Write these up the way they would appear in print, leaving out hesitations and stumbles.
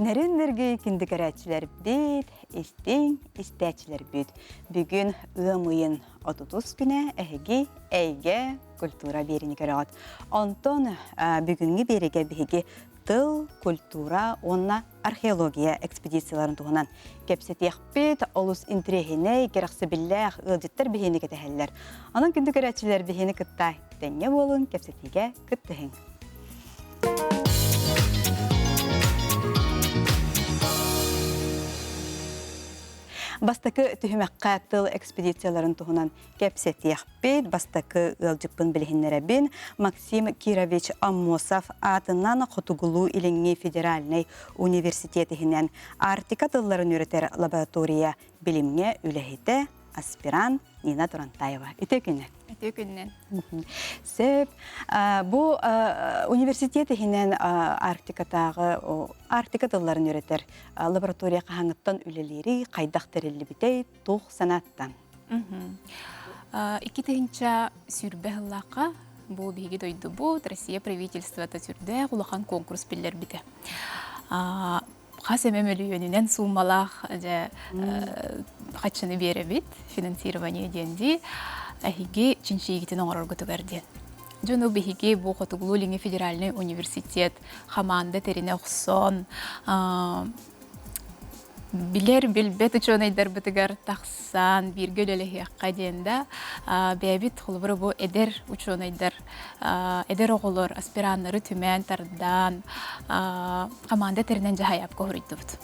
Нөрүн-нөргүй күндү көрөөччүлэрбит, истиҥ истээччилэрбит. Бүгүн ыам ыйын 30 күнэ эһиги эйгэ культура биэрини көрөҕүт. Онтон бүгүҥҥү биэригэ биһиги тыл, культура уонна археология экспедицияларын туһунан кэпсэтиэхпит. Олус интириэһинэй, кэрэхсэбиллээх ыалдьыттар биһиэни кэтэһэллэр. Онон күндү көрөөччүлэр биһиэни кытта тэҥҥэ буолун, кэпсэтиигэ кыттыһыҥ. Бастакы түһүмэххэ тыл экспедицияларын туһунан кэпсэтиэхпит. Бастакы ыалдьыппын билиһиннэрэбин. Максим Кирович Аммосов аатынан Хотугулуу-Илиҥҥи федеральнай университет иһинэн Арктика тылларын үөрэтэр лаборатория билимҥэ үлэһитэ, аспирант Нина Турантаева. Үтүө күнүнэн. Үтүө күнүнэн. Сөп. Бу университет иһинэн Арктикатааҕы Арктика тылларын үөрэтэр лаборатория хаһааҥҥыттан үлэлиирий, хайдах тэриллибитэй, туох санааттан? 2020 сыллаахха бу биһиги дойдубут Россия правительствота сүрдээх улахан конкурс биллэрбитэ. Хас эмэ мөлүйүөнүнэн суумалаах дьэ хаччыны биэрэбит финансирование диэн дии эһиги чинчийигитин оҥороргутугар диэн. Дьону биһиги бу Хотугулуу-Илиҥҥи федеральнай университет хамаанда тэринэ охсон билэр билбэт учуонайдарбытыгар тахсан бииргэ үлэлэһиэххэ диэн да бэйэбит холобура бу эдэр учуонайдар эдэр оҕолор аспираннары түмээн тардан хамаанда тэринэн дьаһайапка хоруйдубут.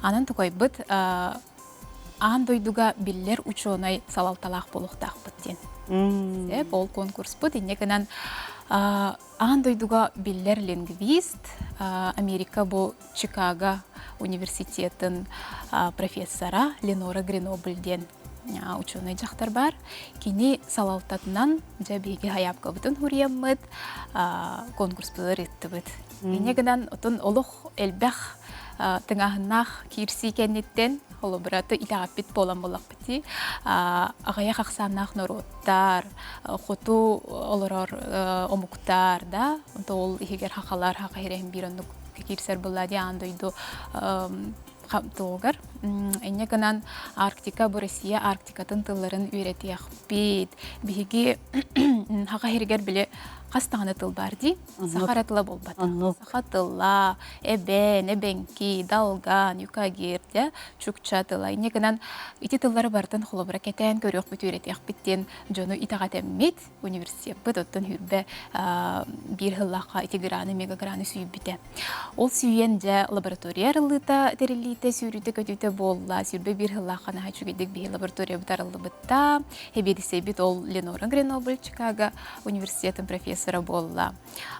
Анан тукайбыт аан дойдуга биллэр учуонай салалталаах буолуохтаахпыт диэн. Ол конкурспут инньэ гынан аан дойдуга биллэр лингвист, Америка бу Чикаго университетын профессора Ленора Гренобль диэн ученый дьахтар бар. Кини салалтатынан дьэ биһиги хайаапкабытын хуруйаммыт, конкурспутугар ыыттыбыт. Инньэ гынан отон олох элбэх тыҥааһыннаах киирсии кэнниттэн холобура итэҕэппит буолан буоллахпыт дии аҕыйах ахсааннаах норуоттар хоту олорор омуктар да ол иһигэр хахалар хаха ирэһин биир оннук киирсэр буолла дии аан дойду тугугар инньэ гынан Арктика бу Россия Арктикатын тылларын үөрэтиэхпит биһиги хаха иһигэр били хас даҕаны тыл баар дии саха эрэ тыла буолбат саха тыла эбээн эбэҥки далган юкагир дьэ чукча тыла инньэ гынан ити тыллары барытын холобура кэтээн көрүөхпүт үөрэтиэхпит диэн дьону итэҕэтэммит университеппыт оттон хүрбэ биир сыллаахха ити граны мегаграны сүүйбүтэ. Ол сүүйэн дьэ лаборатория арыллыыта тэриллиитэ сүүрүүтэ-көтүүтэ буолла. Сүүрбэ биир сыллаахха наһаа үчүгэйдик биһи лабораториябыт арыллыбытта. Эбиэдиссэйбит ол Ленора Гренобль Чикаго университетын профессора буолла.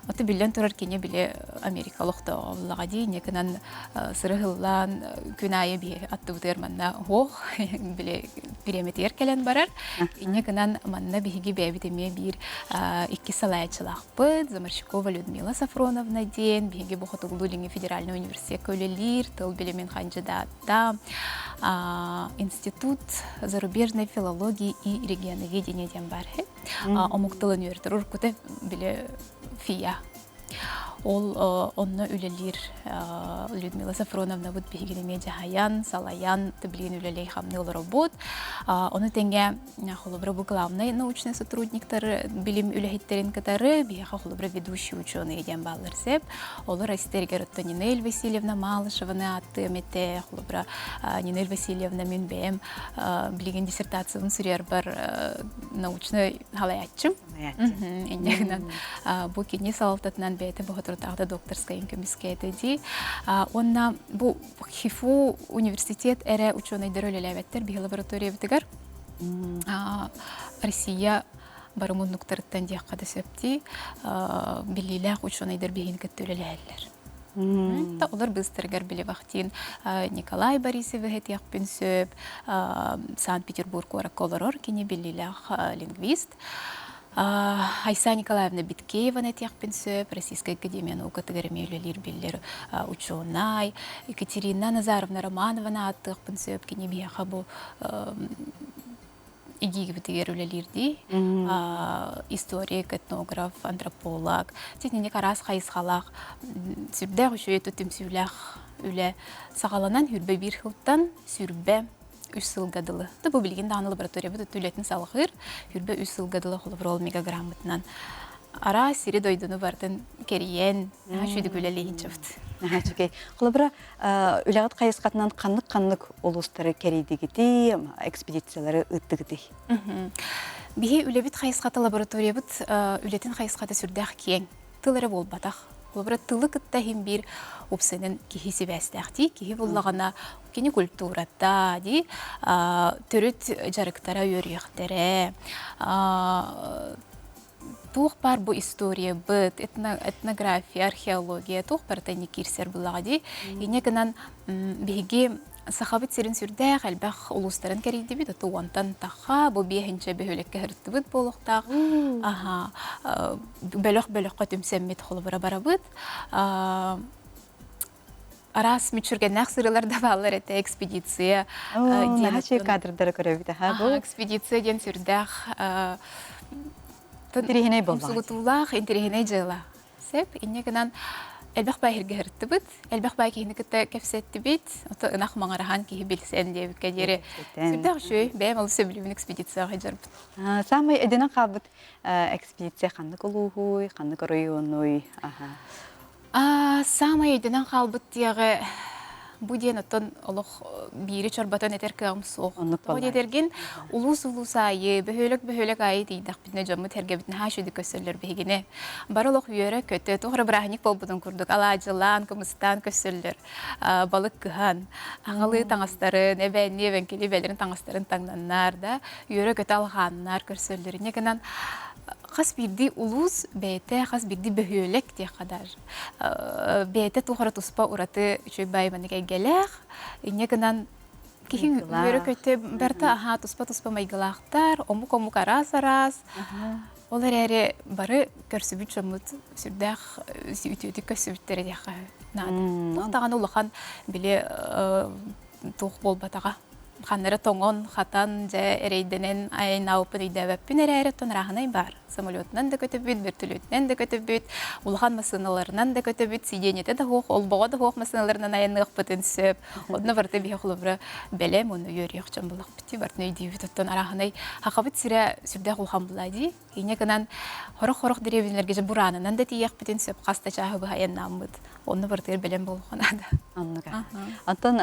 Ото биллэн турар кини били Америка олохтооҕо буоллаҕа дии, инньэ гынан сырыһыллаан күн аайы биһи аттыбытыгар манна уох били бириэмэтигэр кэлэн барар. Инньэ гынан манна биһиги бэйэбит эмиэ биир икки салайааччылаахпыт Заморщикова Людмила Сафроновна диэн биһиги бу Хотугулуу-Илиҥҥи федеральнай университекка үлэлиир тыл билимин хандьыдаата Институт зарубежной филологии и регионоведения диэн баар омук тылын үөрэтэр уруккута били ФИА ол онно үлэлиир Людмила Сафроновнабыт биһигини эмиэ дьаһайан, салайан, билигин үлэлии хамныы олоробут. Ону тэҥэ холобура бу главный научный сотрудниктар билим үлэһиттэрин кытары биһиэхэ холобура ведущий ученые диэн бааллар сеп. Олор истэригэр оттон Нинель Васильевна Малышеваны ааттыам этэ. Холобура Нинель Васильевна мин бэйэм билигин диссертациябын суруйарбар научнай халайааччым. Инньэ гынан бу кини салалтатынан бэйэтэ боһоторутааҕыта докторскайын көмүскээтэ дии. Уонна бу ХИФУ университет эрэ учуонайдара үлэлээбэттэр биһи лабораториябытыгар. Россия бары муннуктарыттан диэххэ да сөп дии. Биллиилээх учуонайдар биһигини кытта үлэлэһэллэр. Та олор быыстарыгар били Вахтин Николай Борисович этиэхпин сөп, Санкт-Петербург куоракка олорор кини биллиилээх лингвист. Айса Николаевна Биткееваны этиэхпин сөп, Российская академия наукатыгар эмиэ үлэлиир биллэр учуонай. Екатерина Назаровна Романованы ааттыахпын сөп, кини биһиэхэ бу игиигибитигэр үлэлиирдии историк, этнограф, антрополог, техник араас хайысхалаах сүрдээх үчүгэй түмсүүлээх. үлэ саҕаланан 21 сылтан 23 сылга дылы. Бу билигин даҕаны лабораториябыт үлэтин салҕыыр. 23 сылга дылы холобур ол мегаграммытынан араас сири-дойдуну барытын кэрийэн, наһаа үчүгэй үлэлииһинчэбит. Наһаа үчүгэй. Холобура, үлэҕит хайысхатынан ханнык-ханнык улуустары кэрийдигитий, экспедициялары ыыттыгытый? Биһи үлэбит хайысхата лабораториябыт үлэтин хайысхата сүрдээх киэҥ. Тыл эрэ буолбатах. Холобура, тылы кытта иһин биир уопсайынан киһи сибээстээхтии, киһи буллаҕына кини культурата дии, төрүт дьарыктара, үөрүйэхтэрэ, туох баар бу историябыт, этнография, археология, туох барыта инник киирсэр буллаҕа дии. Инньэ гынан биһиги Сахабыт сирин сүрдээх элбэх улуустарын кэрийдибит, ото уонтан таха, бу биэһинчэ бөһүөлэккэ сырыттыбыт буолуохтаах. Аха, бөлөх-бөлөххө түмсэммит холобура барабыт. Араас мүччүргэннээх сырыылар да бааллар этэ, экспедиция диэн. Наһаа кадрдары көрөбүт аха бу. Экспедиция диэн сүрдээх интэриэһинэй буоллаҕа. Умсугутуулаах, интэриэһинэй дьыала. Сөп. Инньэ гынан элбэх баай иһиргэ сырыттыбыт, элбэх баай киһини кытта кэпсэттибит. Ото ынах маҥараһан киһи билсэн диэбиккэ диэри сүрдээх үчүгэй. Бэйэм олус сөбүлүүбүн экспедицияҕа сылдьарбын. Саамай өйдөнөн хаалбыт экспедиция ханнык улууһуй, ханнык оройуонуй? Саамай өйдөнөн хаалбыт диэҕи бу диэн оттон олох биири чорботон этэр кыаҕым суох. Оннук Тоҕо буоллаҕа. диэтэргин, улуус-улуус аайы, бөһүөлэк-бөһүөлэк аайы тиийдэхпитинэ дьоммут сэргэбитин наһаа үчүгэй көрсөллөр биһигини. Бары олох үөрэ-көтө, туох эрэ бырааһынньык буолбутун курдук алаадьылаан, кымыстаан көрсөллөр. Балык кыһан, аҕалыы таҥастарын, эбээннии эбэҥкилии бэлэрин таҥастарын таҥнаннар да, үөрэ-көтө алҕааннар көрсөллөр. Инньэ гынан хас биирдии улуус бэйэтэ, хас биирдии бөһүөлэк диэххэ даже бэйэтэ туох эрэ туспа ураты үчүгэй баай маннык эйгэлээх. Инньэ гынан киһи үөрэ-көтө барыта аһаа туспа-туспа майгылаахтар, омук-омук араас-араас. Ол эрээри бары көрсүбүт дьоммут сүрдээх үтүөтүк көрсүбүттэрэ диэххэ наада. Туох даҕаны улахан били туох буолбатаҕа. Ханна эрэ тоҥон, хатан, дьэ эрэйдэнэн айаннаабыппын өйдөөбөппүн эрээри, оттон арааһынай баар. Самолетунан да көтөбүт, вертолетунан да көтөбүт, улахан массыыналарынан да көтөбүт, сидиэнньэтэ да суох, олбоҕо да суох массыыналарынан айанныахпытын сөп. Онно барыта биһи холобура бэлэм уонна үөрүйэх дьон буоллахпыт дии, барытын өйдүүбүт. Оттон арааһынай Сахабыт сирэ сүрдээх улахан буолаа дии. Инньэ гынан хорох-хорох дэриэбинэлэргэ дьэ бураанынан да тиийиэхпитин сөп хас да чааһы быһа айаннааммыт. Онно барытыгар бэлэм буолуохха наада. Оннук. Онтон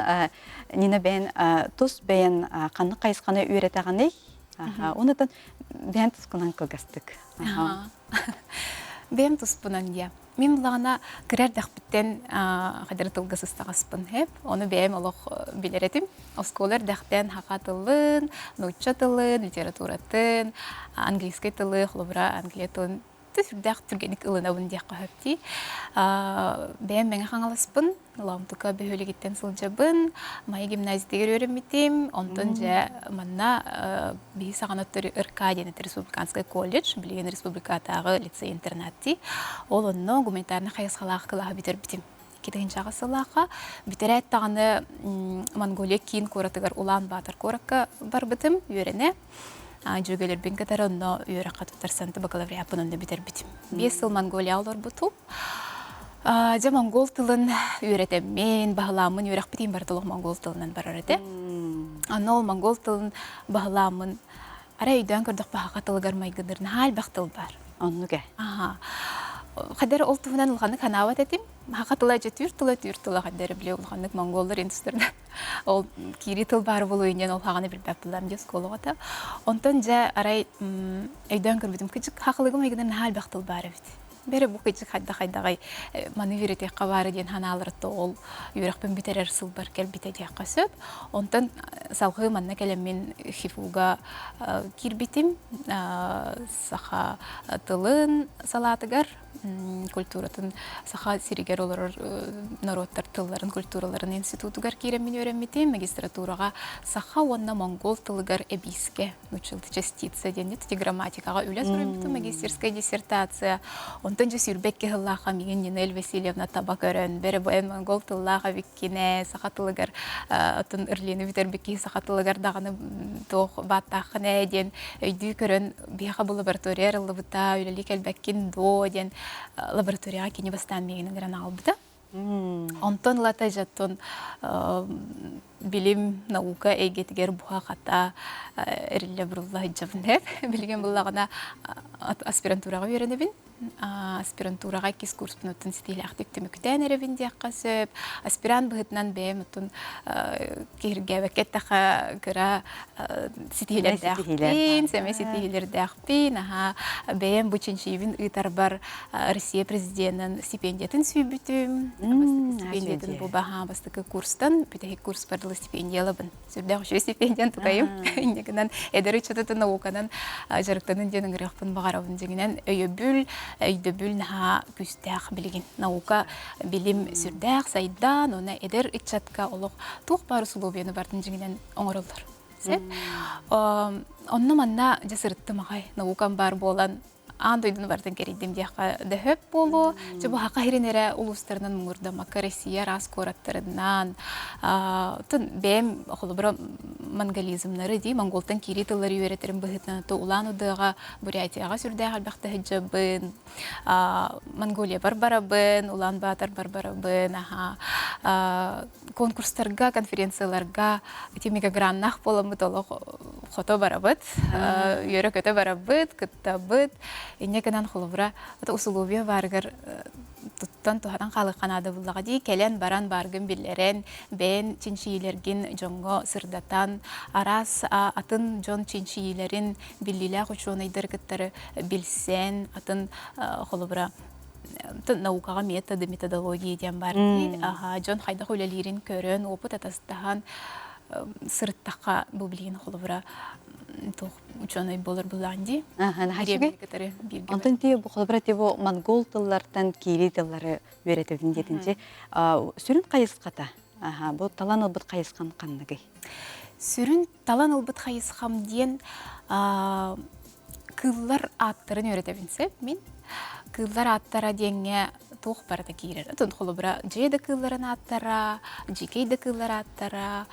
Нина бэйэн тус бэйэн ханнык хайысханы үөрэтэҕиний? Онутан бэйэн тускунан кылгастык. Бэйэм туспунан диэ. Мин булаҕына кыра эрдэхпиттэн хадары тылга сыстаҕаспын хэп. Ону бэйэм олох билэр этим. Оскуола эрдэхтэн саха тылын, нуучча тылын, литературатын, английскай тылы, холобура англия тылын сүрдээх түргэнник ылынабын диэххэ сөп дии. Бэйэм Мэҥэ Хаҥаласпын, Лоомтука бөһүөлэгиттэн сылдьабын, Майа гимназиятыгар үөрэммитим. Онтон дьэ манна биһи саҕана РК диэн это республиканскай колледж, билигин республикатааҕы лицей-интернат дии. Ол онно гуманитарнай хайысхалаах кылааһы бүтэрбитим. 2000 сыллаахха бүтэрээт даҕаны Монголия киин куоратыгар Улаан-Баатар куоракка барбытым үөрэнэ. Дьүөгэлэрбин кытары онно үөрэххэ туттарсан бакалавриаппын онно бүтэрбитим. 5 сыл Монголияҕа олорбутум. Дьэ монгол тылын үөрэтэммин, баһылааммын үөрэхпитин барыта олох монгол тылынан барар этэ. Аны ол монгол тылын баһылааммын арай өйдөөн көрдөхпө саха тылыгар майгынныр наһаа элбэх тыл баар. Оннук ээ. Аха. Хайдары ол туһунан улаханнык санаабат этим. Саха тыла дьэ түүр тыла, түүр тыла хайдары били улаханнык монголлар инструктор ол киирии тыл баар буолуо инньэн ол хаҕаны билбэт буллам дьэ оскуолаҕа Онтон дьэ арай өйдөөн көрбүтүм кыдьык хахылыгым майгыннар наһаа элбэх тыл баар эбит. Бэрэ бу кыдьык хайда-хайдаҕай маны үөрэтиэххэ баара диэн санааларытта ол үөрэхпин бүтэрэр сылбар кэлбитэ диэххэ сөп. Онтон салгыы манна кэлэммин ХИФУга киирбитим. Саха тылын салаатыгар культуратын Саха сиригэр олорор норуоттар тылларын культураларын институтугар киирэммин үөрэммитим. Магистратураҕа саха уонна монгол тылыгар эбиискэ нууччалыы частица диэн ити грамматикаҕа үлэ суруйбутум магистерская диссертация. Онтон дьэ 22 сыллаахха миигин Нинель Васильевна таба көрөн, бэрэ бу эн монгол тыллаах эбиккинэ, саха тылыгар оттон Ырлины бүтэрбит киһи саха тылыгар даҕаны туох бааттааххын ээ диэн өйдүү көрөн биһиэхэ бу лаборатория арыллыбыта, үлэлии кэлбэккин дуо диэн лабораторияҕа кини бастаан миигин ыҥыран аҕалбыта. Онтон ылата дьаттон билим, наука эйгэтигэр буһа-хата эриллэ бурулла сылдьабын Билигин буллаҕына аспирантураҕа үөрэнэбин. Аспирантураҕа иккис курспунуттан ситиилээхтик түмүктээн эрэбин диэххэ сөп. Аспирант быһыытынан бэйэм оттон киһиргээбэккэ эттэххэ кыра ситиһиилэрдээхпин, сэмэй ситиһиилэрдээхпин. Аһаа бэйэм бу чинчийиибин ыытарбар Россия президенин стипендиятын сүүйбүтүм. Бастакы стипендиятын бу баһаа бастакы курстан бүтэһик курспар дылы стипендиялабын. Сүрдээх үчүгэй стипендиян тутайым. Инньэ гынан эдэр ыччаты науканан дьарыктанын диэн ыҥырыахпын баҕарабын. Дьиҥинэн өйөбүл, өйдөбүл наһаа күүстээх билигин. Наука, билим сүрдээх сайдан, уонна эдэр ыччатка олох туох баар усулуобуйаны бартын дьиҥинэн оҥороллор. Сөп. Онно манна дьэ сырыттым аҕай. Наукам баар буолан аан дойдуну барытын кэрийдим диэххэ да сөп буолуо. Чэ бу Саха сирин эрэ улуустарынан муҥурдаммакка Россия араас куораттарынан тун бэйэм холобура монголизмнары дии монголтан киирии тыллары үөрэтэрим быһыытынан то Улан Удэҕа Бурятияҕа сүрдээх элбэхтэ сылдьабын Монголиябар барабын Улан Баторбар барабын аха конкурстарга конференцияларга ити мегаграннаах буоламмыт олох хото барабыт үөрэ-көтө барабыт кыттабыт инньэ гынан холобура усулуобуйа баарыгар туттан туһанан хаалыахха наада буллаҕа дии кэлэн баран бааргын биллэрэн бэйэн чинчийиилэргин дьоҥҥо сырдатан араас атын дьон чинчийиилэрин биллиилээх учуонайдары кыттары билсэн атын холобура наукаҕа методы методология диэн баар дии дьон хайдах үлэлиирин көрөн опыт атастаһан сырыттахха бу билигин холобура туох учуонай буолар булаан дии кытары бииргэ Онтон ти бу холобура ти бу монгол тыллартан киирии тыллары үөрэтэбин диэтинчи сүрүн хайысхата бу талан ылбыт хайысхан ханныгый? Сүрүн талан ылбыт хайысхам диэн кыыллар ааттарын үөрэтэбин сөп мин. Кыыллар ааттара диэҥҥэ туох барыта киирэр. Отон холобура дьиэ да кыылларын ааттара, дьикэй да кыыллар ааттара,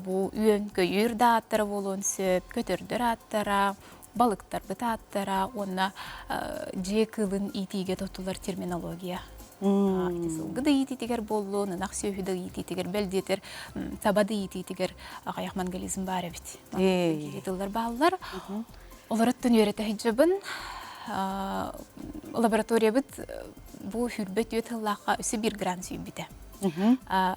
бу үөн-көйүүр да ааттара буолуон сөп, көтөрдөр ааттара, балыктарбыт ааттара уонна дьиэ кыылын иитиигэ туттулар терминология. Ити сылгы да иитиитигэр буоллун, ынах сүөһү да иитиитигэр, бэл диэтэр таба да иитиитигэр аҕыйах монголизм баар эбит. Киирии тыллар бааллар. Олороттон үөрэтэ сылдьабын. Лабораториябыт бу сүүрбэ түөрт сыллаахха өссө биир грант сүүйбүтэ.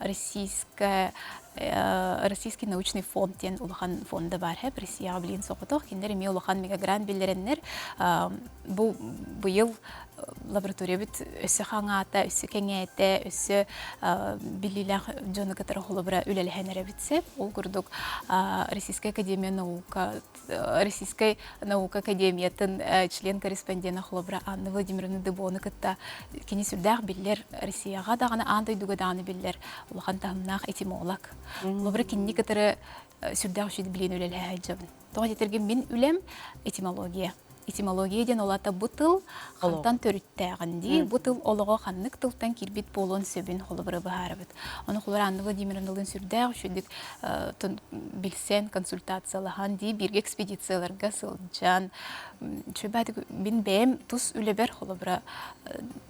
Российская Российский научный фонд диэн улахан фонда баар һэп Россияҕа билигин соҕотох кинилэр эмиэ улахан мегагрант биллэрэннэр бу быйыл лабораториябыт өссө хаҥаата, өссө кэҥээтэ, өссө биллиилээх дьону кытары холобура үлэлэһэн эрэбит сөп. Ол курдук Российская академия наука Российскай наука академиятын член-корреспондена холобура Анна Владимировна Дыбону кытта кини сүрдээх биллэр Россияҕа даҕаны аан дойдуга даҕаны биллэр улахан таһымнаах этимолог. Холобура кинини кытары сүрдээх үчүгэй билиэн үлэлэһэ сылдьабын. Тоҕо диэтэргин мин үлэм этимология. Этимология диэн ол аата бу тыл хантан төрүттээҕин дии, бу тыл олоҕо ханнык тылтан киирбит буолуон сөбүн холобура быһаарабыт. Ону холобура Анна Владимировналыын сүрдээх үчүгдүк билсэн, консультациялаһан дии, бииргэ экспедицияларга сылдьан, үчүгэй мин бэйэм тус үлэбэр холобура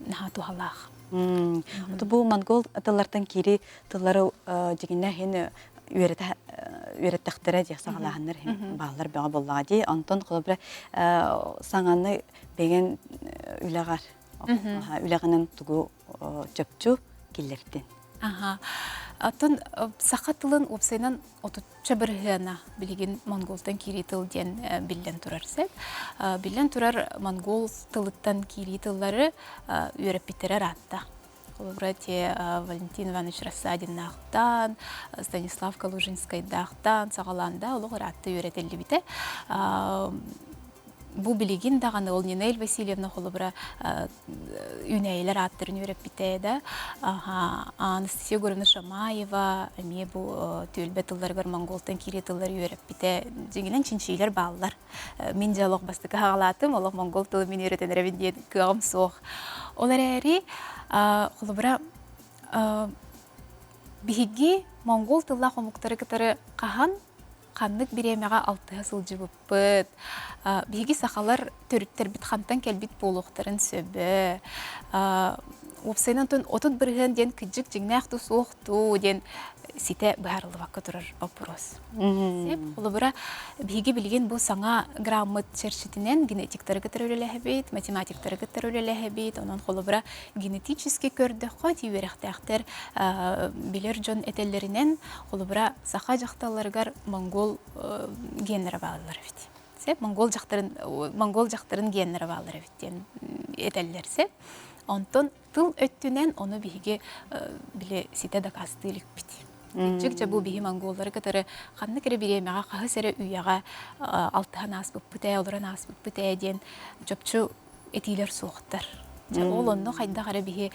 наһаа туһалаах. Бу монгол тыллартан киири тыллары дьиҥинэ иһин үөрэттэхтэрэ диэх саҕалааһыннар бааллар бөҕө буоллаҕа дии. Онтон холобура саҥаны бэйэн үлэҕэр үлэҕинэн тугу чопчу киллэрдин? Аха. Оттон саха тылын уопсайынан отучча бырыһыана билигин монголтан киирии тыл диэн биллэн турар сөп. Биллэн турар монгол тылыттан киирии тыллары үөрэппиттэрэ ыраатта. Холобура, те Валентин Иванович Рассадиннаахтан, Станислав Калужинскайдаахтан саҕалаан да олох ыраатта үөрэтиллибитэ. Бу билигин даҕаны ол Нинель Васильевна холобура үүнээйилэр ааттарын үөрэппитэ да Анастасия Егоровна Шамаева эмиэ бу түөлбэ тылларыгар монголтан киирии тыллары үөрэппитэ. Дьиҥинэн чинчиилэр бааллар. Мин дьэ олох бастакы хаҕалаатым, олох монгол тылын мин үөрэтэн эрэбин диэн кыаҕым суох. Ол эрээри, холобура, биһиги монгол тыллаах омуктары кытары хаһан Ханнык бириэмэҕэ алтыһа сылдьыбыппыт, биһиги сахалар төрүттэрбит хантан кэлбит буолуохтарын сөбө, уопсайынан онтон 30% диэн кыдьык дьиҥнээх дуу суох дуу диэн ситэ быһаарыллыбакка турар боппуруос. Холобура, биһиги билигин бу саҥа граммыт чэрчитинэн генетиктары кытары үлэлэһэбит, математиктары кытары үлэлэһэбит. Онон холобура генетически көрдөххө, ити үөрэхтээхтэр билэр дьон этэллэринэн, холобура саха дьахталларыгар монгол геннэрэ бааллар эбит. Сөп, монгол дьахтарын монгол дьахтарын геннэрэ бааллар эбит диэн этэллэр сөп. Онтон тыл өттүнэн ону биһиги били ситэ дакаастыы иликпит. Кырдьык дьэ бу биһи монголлары кытары ханнык эрэ бириэмэҕэ хаһыс эрэ үйэҕэ алтыһан ааспыппыт ээ, олорон ааспыппыт ээ диэн чопчу этиилэр суохтар. Дьэ ол онно хайдах эрэ биһи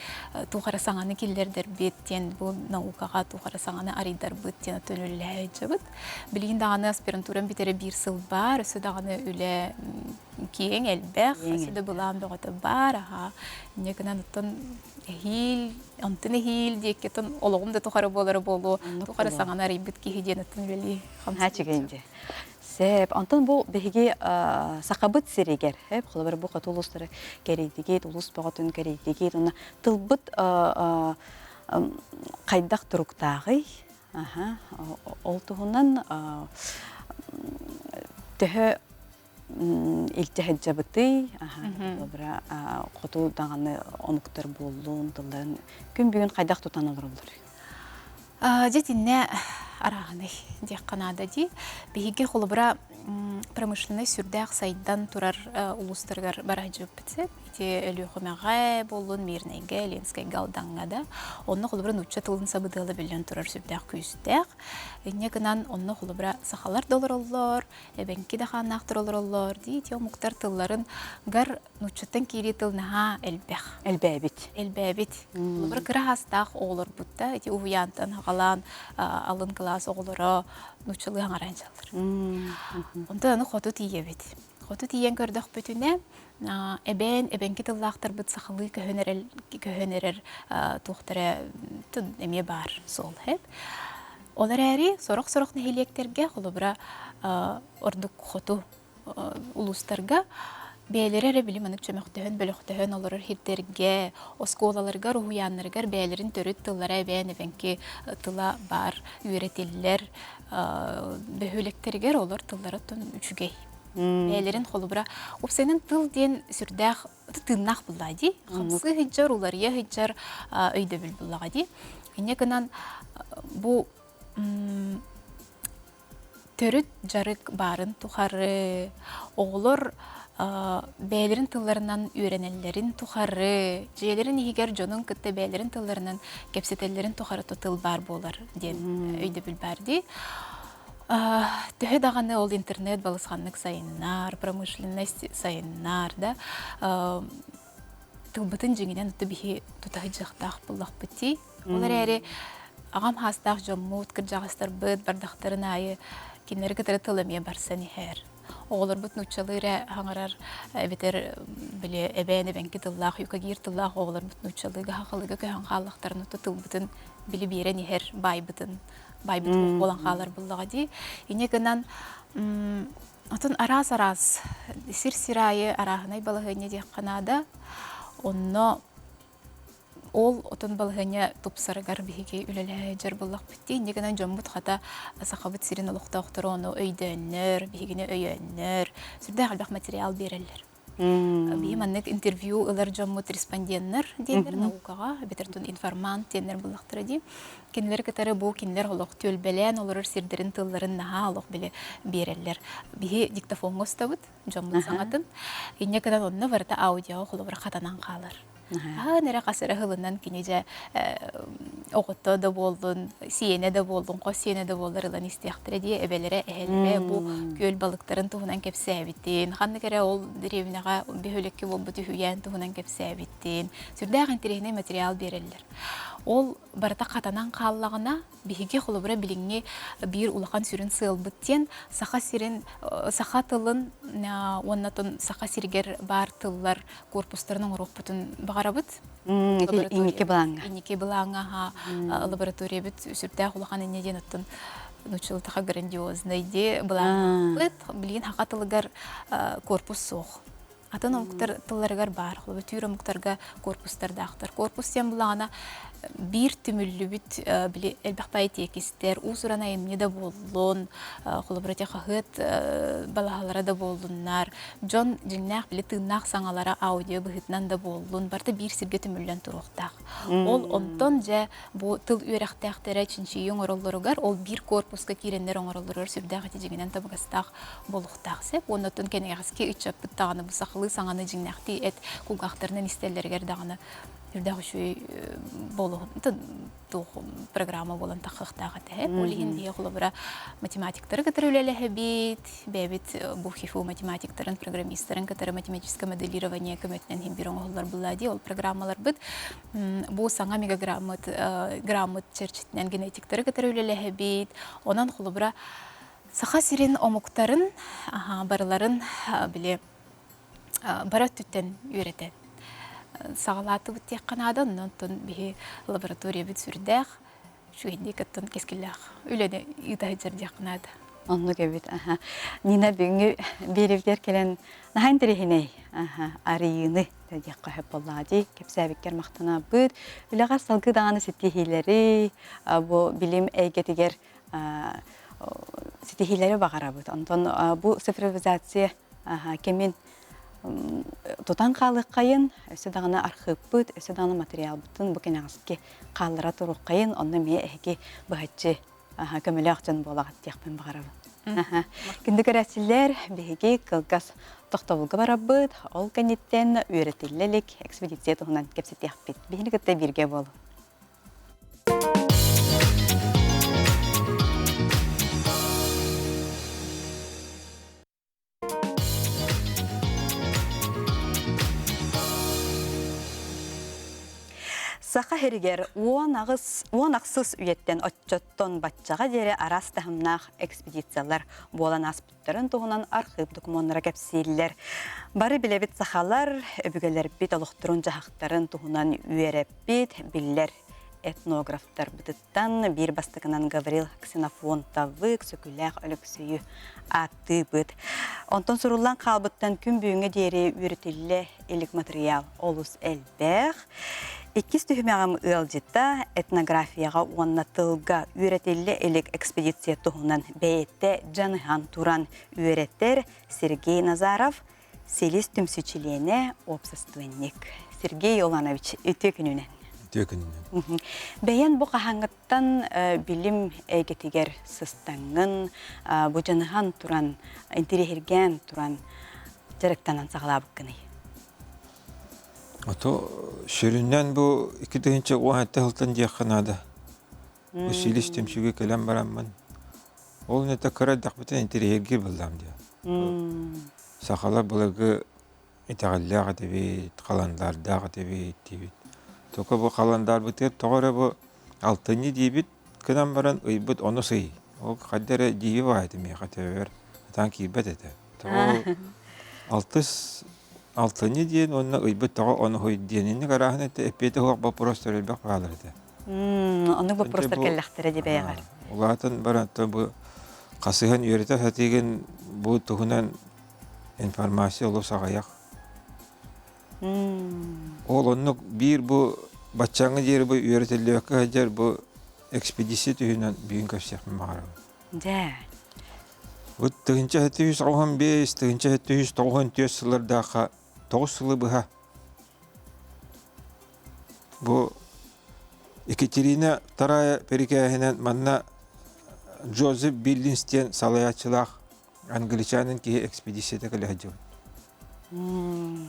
туох эрэ саҥаны киллэрдэрбит диэн бу наукаҕа туох эрэ саҥаны арыйдарбыт диэн оттон үлэлэһэ сылдьабыт. Билигин даҕаны аспирантурам бүтэрэ биир сыл баар, өссө даҕаны үлэ киэҥ, элбэх, өссө да былаан бөҕөтө баар, аһаа. Инньэ гынан оттон эһиил, онтон эһиил диэки оттон олоҕум да тухары буолара буолуо, Оннук туох эрэ буолуо. саҥаны арыйбыт киһи диэн оттон үлэлии Наһаа хамсыы үчүгэй дии. Сөп. Онтон бу биһиги Сахабыт сиригэр, эп, холобур, бу хоту улуустары кэрийдигит, улуус бөҕөтүн кэрийдигит, уонна тылбыт хайдах туруктааҕый? Аха, ол туһунан төһө илдьэ сылдьабытый? Холобура, хоту даҕаны омуктар буоллун, тылларын күн бүгүн хайдах тутан олороллор? Дьэ итиннэ арааһынай диэххэ наада дии. Биһиги холобура промышленнай сүрдээх сайдан турар улуустарыгар бара сылдьыбыппыт сөп. Ити Өлүөхүмэҕэ буоллун, Мирнэйгэ, Ленскэйгэ, Алдаҥҥа да. Онно холобура нуучча тылын сабыдыала биллэн турар сүрдээх күүстээх. Инньэ гынан онно холобура сахалар да олороллор, эбэҥки да хааннаахтар олороллор дии ити омуктар тылларын гар нууччаттан киирии тыл наһаа элбэх. Элбээбит. Элбээбит. Холобура кыра саастаах оҕолорбут да ити уһуйаантан аҕалаан алын кылаас оҕолоро нууччалыы хаҥараан дьаллар. Онтон аны хоту тиийэбит. Хоту тиийэн көрдөхпүтүнэ эбээн эбэҥки тыллаахтарбыт сахалыы көһөн эрэр көһөн эрэр туохтара эмиэ баар суол хэп. Ол эрээри сорох-сорох нэһилиэктэргэ, холобура, ордук хоту улуустарга бэйэлэрэ эрэ били маннык чөмөхтөһөн, бөлөхтөһөн олорор сирдэргэ, оскуолаларыгар, уһуйааннарыгар бэйэлэрин төрүт тыллара эбээн эбэҥки тыла баар үөрэтиллэр бөһүөлэктэригэр олор тыллара оттон үчүгэй. Бэйэлэрин холобура, уопсайынан тыл диэн сүрдээх тыыннаах буллаа дии. Хамсыы сылдьар, уларыйа сылдьар өйдөбүл буллаҕа дии. Инньэ гынан бу төрүт дьарык баарын тухары оҕолор бэйэлэрин тылларынан үөрэнэллэрин тухары, дьиэлэрин иһигэр дьонун кытта бэйэлэрин тылларынан кэпсэтэллэрин тухары тыл баар буолар диэн өйдөбүл баар дии. Төһө даҕаны ол интернет балысханнык сайыннар, промышленность сайыннар да, тылбытын дьиҥинэн оту биһи тута сылдьыахтаах буоллахпыт дии. Ол эрээри аҕам хаастаах дьоммут, кырдьаҕастарбыт бардахтарын аайы кинилэри кытары тыл эмиэ барсан иһэр. Оҕолорбут нууччалыы эрэ хаҥарар эбэтэр били эбээн эбэҥки тыллаах, юкагир тыллаах оҕолорбут нууччалыыга, сахалыыга көһөн хааллахтарына тылбытын били биэрэн иһэр баайбытын байбыт буолан хаалар буллаҕа дии. Инньэ гынан отон араас-араас сир-сир аайы арааһынай балаһыанньа диэххэ наада. Онно ол отон балаһыанньа тупсарыгар биһиги үлэлэһэ сылдьар буоллахпыт дии. Инньэ гынан дьоммут хата Сахабыт сирин олохтоохторо ону өйдөөннөр, биһигини өйөөннөр, сүрдээх элбэх материал биэрэллэр. Биһи маннык интервью ылар дьоммут респонденнар диэннэр наукаҕа, эбэтэр информант диэннэр буллахтара дии. Кинилэри кытары бу кинилэр олох түөлбэлээн олорор сирдэрин тылларын наһаа олох били биэрэллэр. Биһи диктофоҥҥа устабыт дьоммут саҥатын. Инньэ гынан онно барыта аудиоҕа холобура хатанан хаалар. Хаһан эрэ хас эрэ сылынан кини дьэ оҕото да буоллун, сиэнэ да буоллун, хос сиэнэ да буоллар ылан истиэхтэрэ дии эбэлэрэ, эһэлэрэ бу күөл балыктарын туһунан кэпсээбитин, ханнык эрэ ол дэриэбинэҕэ бөһүөлэккэ буолбут үһүйээн туһунан кэпсээбитин, сүрдээх интэриэһинэй материал биэрэллэр. Ол барыта хатанан хааллаҕына, биһиги холобура билиҥҥи биир улахан сүрүн сыалбыт диэн Саха сирин саха тылын уонна Саха сиригэр баар тыллар корпустарын оҥоруохпутун баҕарабыт. Инники былааҥҥа. Инники былааҥҥа лабораториябыт сүрдээх улахан инньэ диэн оттон. нуччалытаха грандиознай ди былааннаахпыт. Билигин хака тылыгар корпус суох. Атын омуктар тылларыгар баар, холобур түүр омуктарга корпустардаахтар. Корпус диэн булаҕына биир түмүллүбүт били элбэх баай тиэкистэр, уус-уран айымньы да буоллун, холобура ити хаһыат балаһалара да буоллуннар, дьон дьиҥнээх били тыыннаах саҥалара аудио быһыытынан да буоллун, барыта биир сиргэ түмүллэн туруохтаах. Ол онтон дьэ бу тыл үөрэхтээхтэрэ чинчийии оҥороллоругар, ол биир корпуска киирэннэр оҥороллоругар сүрдээх ити дьиҥинэн табыгастаах буолуохтаах сөп. Уонна оттон кэнэҕэски ыччаппыт даҕаны бу сахалыы саҥаны дьиҥнээхтии эт кулгаахтарынан истэллэригэр даҕаны үрдээх үчүгэй буолуох туох программа буолан таххыахтаах этэ. Ол иһин биһи холобура математиктары кытары үлэлэһэбит, бэйэбит бу ХИФУ математиктарын, программистарын кытары математическое моделирование көмөтүнэн иһин биир оҥоһуллар булла дии. Ол программаларбыт бу саҥа мегаграммыт граммыт чэрчитинэн генетиктары кытары үлэлэһэбит. Онон холобура Саха сирин омуктарын барыларын били бары өттүттэн үөрэтэн саҕалаатыбыт диэххэ наада. Онон оттон биһи лабораториябыт сүрдээх үчүгэйдик оттон кэскиллээх үлэни ыыта сылдьар диэххэ наада. Оннук эбит. Аха. Нина бүгүҥҥү биэриибитигэр кэлэн наһаа интэриэһинэй арыйыыны диэххэ сөп буоллаҕа дии. Кэпсээбиккэр махтанабыт. Үлэҕэр салгыы даҕаны ситиһиилэри, бу билим эйгэтигэр ситиһиилэри баҕарабыт. Онтон бу цифровизация кэмин тутан хаалыаххайын, өссө даҕаны архыыппыт, өссө даҕаны материалбытын бу кэнэҕэски хааллара туруоххайын, онно эмиэ эһиги быһаччы көмөлөөх дьон буолаҕыт диэхпин баҕарабын. Күндү көрөөччүлэр, биһиги кылгас тохтобулга барарбыт, ол кэнниттэн үөрэтиллэ илик экспедиция туһунан кэпсэтиэхпит. Биһини кытта бииргэ буолуҥ. Саха сиригэр 18 үйэттэн оччоттон баччаҕа диэри араас таһымнаах экспедициялар буолан ааспыттарын туһунан архыып докумуоннара кэпсииллэр. Бары билэбит сахалар өбүгэлэрбит олохторун-дьаһахтарын туһунан үөрэппит, биллэр этнографтарбытыттан биир бастакынан Гаврил Ксенофонтовы, Сөкүлээх Өлөксөйү ааттыыбыт. Онтон суруллан хаалбыттан күн бүгүҥҥэ диэри үөрэтиллэ илик матырыйаал олус элбэх. Иккис түһүмэҕим ыалдьыта этнографияҕа уонна тылга үөрэтиллэ илик экспедиция туһунан бэйэтэ дьаныһан туран үөрэтэр Сергей Назаров Силис түмсүү чилиэнэ, уопсастыбанньык. Сергей Иванович, үтүө күнүнэн. Үтүө күнүнэн. Бэйэн бу хаһааҥҥыттан билим эйгэтигэр сыстаҥҥын, бу дьаныһан туран, интириэһиргээн туран дьарыктанан саҕалаабыккыный? Ото сүрүннээн бу 2017 сылтан диэххэ наада. Бу Силис түмсүүгэ кэлэн бараммын, ол иннэтэ кыра эрдэхпитинэ интэриэһиргиир буоллаҕым дии. Сахалар былыргы итэҕэллээх этибит, халандаардаах этибит диибит. Тока бу халандаарбытыгар тоҕо эрэ бу алтынньы диибит гынан баран ыйбыт онус ый. Ол хайда эрэ дьиибэ баҕайы этэ миэхэ төбөбөр сатаан киирбэт этэ. Тоҕо ол алтыс алтынньы диэн уонна ыйбыт тоҕо онуһуй диэн инник арааһын этэ эппиэтэ суох боппуруостар элбэх баалар этэ. Оннук боппуруостар кэллэхтэрэ дии бэйэҕэр. Улаатан баран бу хасыһан үөрэтэ сатыыгын бу туһунан информация олус аҕыйах. Ол оннук биир бу баччааҥҥа диэри бу үөрэтиллибэккэ сылдьар бу экспедиция түһүнэн бүгүн көрсүөхпүн баҕарабын. Дьэ. Бу 1795, 1794 сыллардаахха 9 сылы быһа Бу Екатерина Вторая бирикээһинэн манна Джозеф Биллинс диэн салайааччылаах англичанин киһи экспедицията кэлэ сылдьыбыт.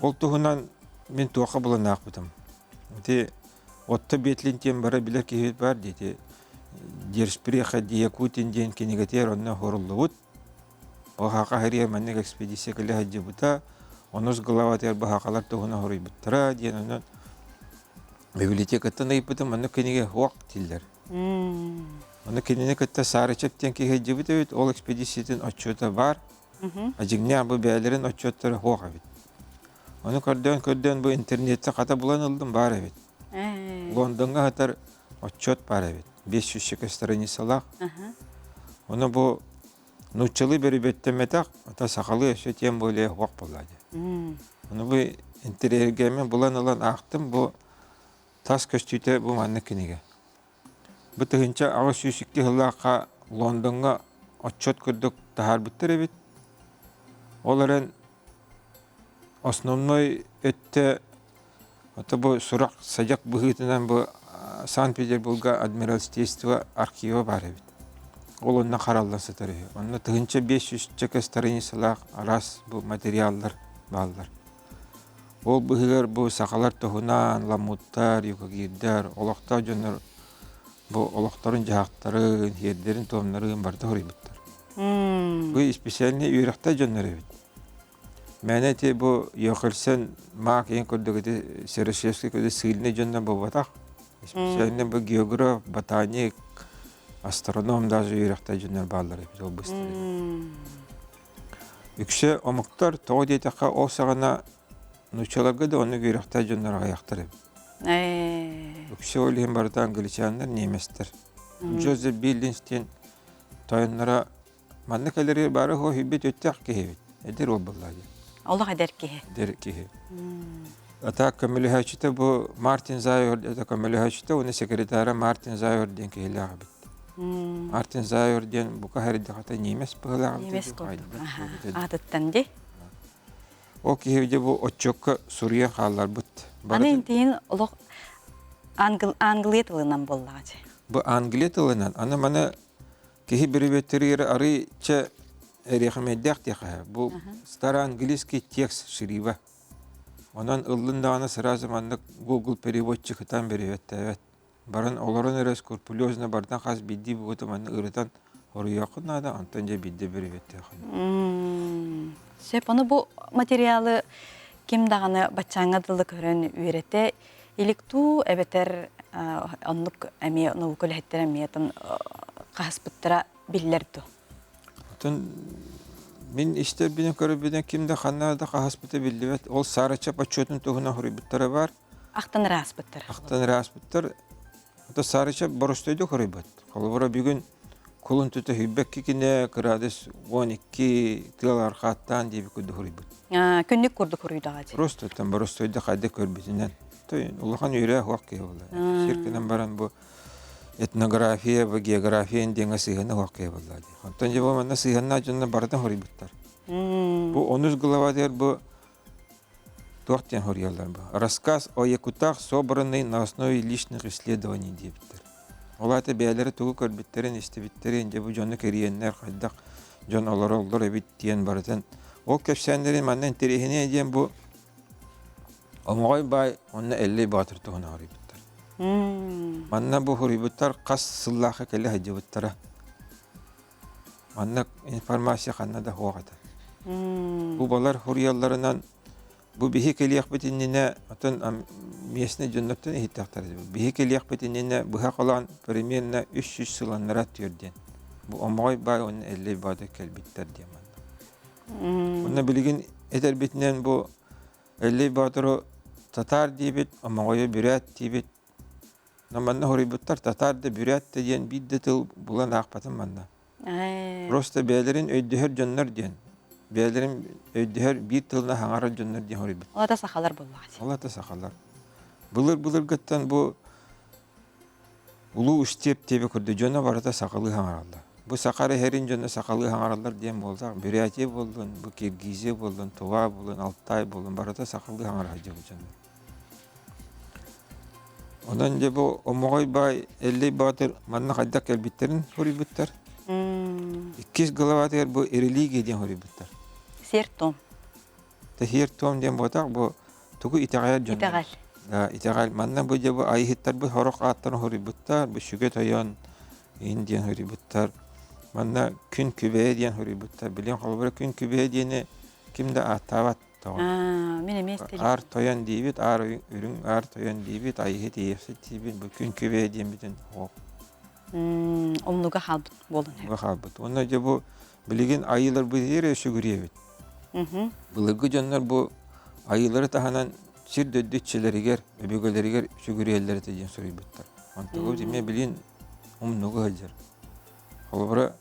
Ол туһунан мин туохха булан аахпытым. Ити Отто Бетлин диэн бары билэр киһибит баар дии. Дерсприха Якутин диэн кинигэтигэр онно хоруллубут. Баһаха хэрийэ маннык экспедиция кэлэ сылдьыбыта, онус главатыгар баһахалар туһунан хоруйбуттара диэн онон библиотекаттан ыйыппытым маннык кинигэ суох дииллэр. Ону кинини кытта Сарычев диэн киһи сылдьыбыт эбит, ол экспедициятын отчуота баар. А дьиҥнээх бу бэйэлэрин отчуоттара суох эбит. Ону көрдөөн-көрдөөн бу интернетте хата булан ыллым баар эбит. Лондоҥҥа сытар отчуот баар эбит. 500 страницалаах. Ону бу нууччалыы бөрүбэттэммэтэх, ата сахалыы өссө тем более уох буолла дии. Ону бу интэриэһиргээммин булан ылан аахтым, бу тас көстүүтэ бу маннык кинигэ. Бу 1802 сыллаахха Лондоҥҥа отчет курдук таһаарбыттар эбит. Ол эрэн основной өттө ото бу сурах садьак быһыытынан бу Санкт-Петербурга Адмиралтейство архива баар эбит. Ол онно харалла сытар үһү. Онно 1500 чөкө страницалаах араас бу материаллар бааллар. Ол быһыгар бу сахалар туһунан ламуттар, юкагирдар, олохтоох дьоннор бу олохторун-дьаһахтарын, сиэрдэрин-туомнарын барыта хоруйбуттар. Бу специальный үөрэхтэй дьоннор эбит. Мээнэ ити бу Йохельсен Маак иһин курдук ити Серошевский курдук сильный дьоннор буолбатах. Специально бу географ, ботаник, астроном даже үөрэхтэй дьоннор бааллар эбит ол быстар. Үксэ омуктар, тоҕо диэтэххэ, ол саҕана нууччаларга да оннук үөрэхтээх дьоннор аҕыйахтар эбит. Үксэ ол иһин барыта англичаннар, немецтэр. Джозеф Биллинс диэн тойонноро манна кэлэри бары хоһуйбут өттөх киһи эбит. Эдэр уол буолла диэн. Олох эдэр киһи. Эдэр киһи. А так көмөлөһөөччүтэ бу Мартин Зайор это көмөлөһөөччүтэ уонна секретара Мартин Зайор диэн киһилээх эбит. Мартин Зайор диэн бука хэрдэхэтэ ньиэмэс быһыылаах Ньиэмэс курдук. Аатыттан ди. Ол киһи дьэ бу отчуокка суруйан хаалларбыт. Аны интиһин олох Англия тылынан буоллаҕа дии. Бу Англия тылынан. Аны маны киһи бүрүбүттэригэр арыйча эриэхэмэйдээх диэхэ. Бу староанглийский текст шрива. Онон ыллын даҕаны сразу маннык Google переводчик ытан бөрүбэттээбэт. Баран олорон эрэ скрупулезно барытын хас биирдии бугута манна ырытан хоруйуоххун наада, онтон дьэ биирдэ бөрүбэттиэххин. Сөп, ону бу материалы ким даҕаны баччааҥҥа дылы көрөн үөрэтэ илик дуу, эбэтэр оннук эмиэ наука үлэһиттэрэ эмиэ хаһыспыттара биллэр дуу? Оттон мин истэрбинэн көрөрбүнэн ким да ханна да хаһыспыта биллибэт. Ол Сарычап отчуотун туһунан хоруйбуттара баар. Ахтан ырааспыттар. Ахтан ырааспыттар. Ото Сарычап боростуойдук хоруйбат. Холобура бүгүн кулун тута сүүрбэкки кинэ кыраадыс 12 тыал архааттаан диэби курдук хоруйбут. Күннүк курдук хоруйдаҕа дии. Просто там боростуойда хайда көрбүтүнэн. Улахан үөрэх уох киһи буолла. Сир баран бу этнография, бу география диэҥэ сыһыана уох киһи буолла дии. Онтон дьэ бу манна сыһыаннаах дьонно барытын хоруйбуттар. Бу онус глава диэр бу туох диэн хоруйаллар бу? Рассказ о якутах, собранный на основе личных исследований диэбиттэр. Ол аата бэйэлэрэ тугу көрбүттэрин, истибиттэрин, дьэ бу дьону кэрийэннэр хайдах дьон олороллор эбит диэн барытын. Ол кэпсээннэрин манна интэриэһинэй диэн бу Омоҕой баай уонна Эллэй Боотур туһунан хоруйбуттар. Манна бу хоруйбуттар хас сыллаахха кэлэ сылдьыбыттара. Манна информация ханна да суох этэ. Бу балар хоруйалларынан бу биһи кэлиэхпит иннинэ оттон местный дьоннортон иһиттэхтэрэ. Биһи кэлиэхпит иннинэ быһа холоон примерно 300 сыл аннараа түөр диэн. Бу Омоҕой баай уонна Эллэй Боотур кэлбиттэр диэн манна. Онно билигин этэрбитинэн бу Эллэй Боотуру татаар диибит, Омоҕойу бүрээт диибит. Но манна хоруйбуттар татаар да бүрээт да диэн биир да тыл булан аахпатым манна. Просто бэйэлэрин өйдөһөр дьоннор диэн. Бэйэлэрин өйдөһөр биир тылынан хаҥарар дьоннор диэн хоруйбут. Ол ата сахалар буоллаҕа. Ол ата сахалар. Былыр-былыргыттан бу Улуу Устиэп диэби курдук дьоно барыта сахалыы хаҥараллар. Бу саха эрэ дьоно сахалыы хаҥараллар диэн буоллар, Бурятия буоллун, бу Киргизия буоллун, Тува буоллун, Алтай буоллун барыта сахалыы хаҥара сылдьыбыт дьоннор. Онон дьэ бу Омоҕой баай Эллэй Боотур манна хайдах кэлбиттэрин суруйбуттар. Иккис главатыгар бу религия диэн суруйбуттар. Сиэр-туом. Тэһиэр-туом диэн буотах бу тугу итэҕэйэр дьон. Итэҕэл. Итэҕэл. Манна бу дьэ бу айыһыттарбыт сорох ааттарын суруйбуттар, бу Сүгэ Тойон иһин диэн суруйбуттар. Манна Күн Күбэйэ диэн суруйбуттар. Билигин холобура Күн Күбэйэ диэни ким да ааттаабат тоҕо. Мин эмиэ истэлим. Аар Тойон диибит, Аар Үрүҥ Аар Тойон диибит, Айыһыт Иэйэхсит диибит, бу Күн Күбэйэ диэммитин суох. Умнуга хаалбыт буолан. Умнуга хаалбыт. Уонна дьэ бу билигин айыыларбытыгар эрэ сүгүрүйэбит. Былыргы дьоннор бу айыылары таһынан сир дойду иччилэригэр, өбүгэлэригэр сүгүрүйэллэр этэ диэн суруйбуттар. Онтугу эмиэ билигин умнуга сылдьар. Холобура,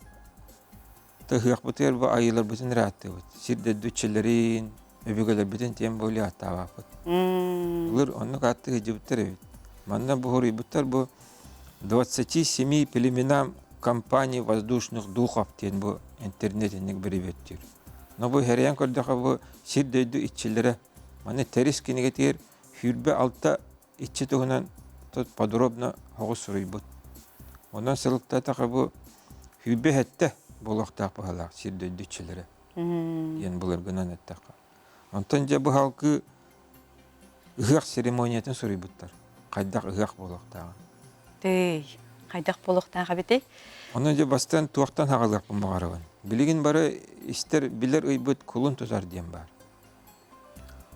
Ыһыахпытыгар бу айыыларбытын эрэ ааттыыбыт. Сир дойду иччилэрин, өбүгэлэрбитин тем более ааттаабаппыт. Былыр оннук ааттыы сылдьыбыттар эбит. Манна бу хоруйбуттар бу 27 племенам компаний воздушных духов диэн бу интернет инник бирибэттиир. Но бу хэрийэн көрдөхө бу сир дойду иччилэрэ маны Тэрис кинигэтигэр 26 иччи туһунан тут подробно соҕус суруйбут. Онон сылыктаатаха бу 27 буолуохтаах быһалаах сир дойду иччилэрэ диэн былыргынан эттэххэ. Онтон дьэ бу халкы ыһыах церемониятын суруйбуттар. Хайдах ыһыах буолуохтааҕын. Тый, хайдах буолуохтаах эбитий? Онон дьэ бастан туохтан хаҕалыахпын баҕарабын. Билигин бары истэр билэр ыйбыт кулун тутар диэн баар.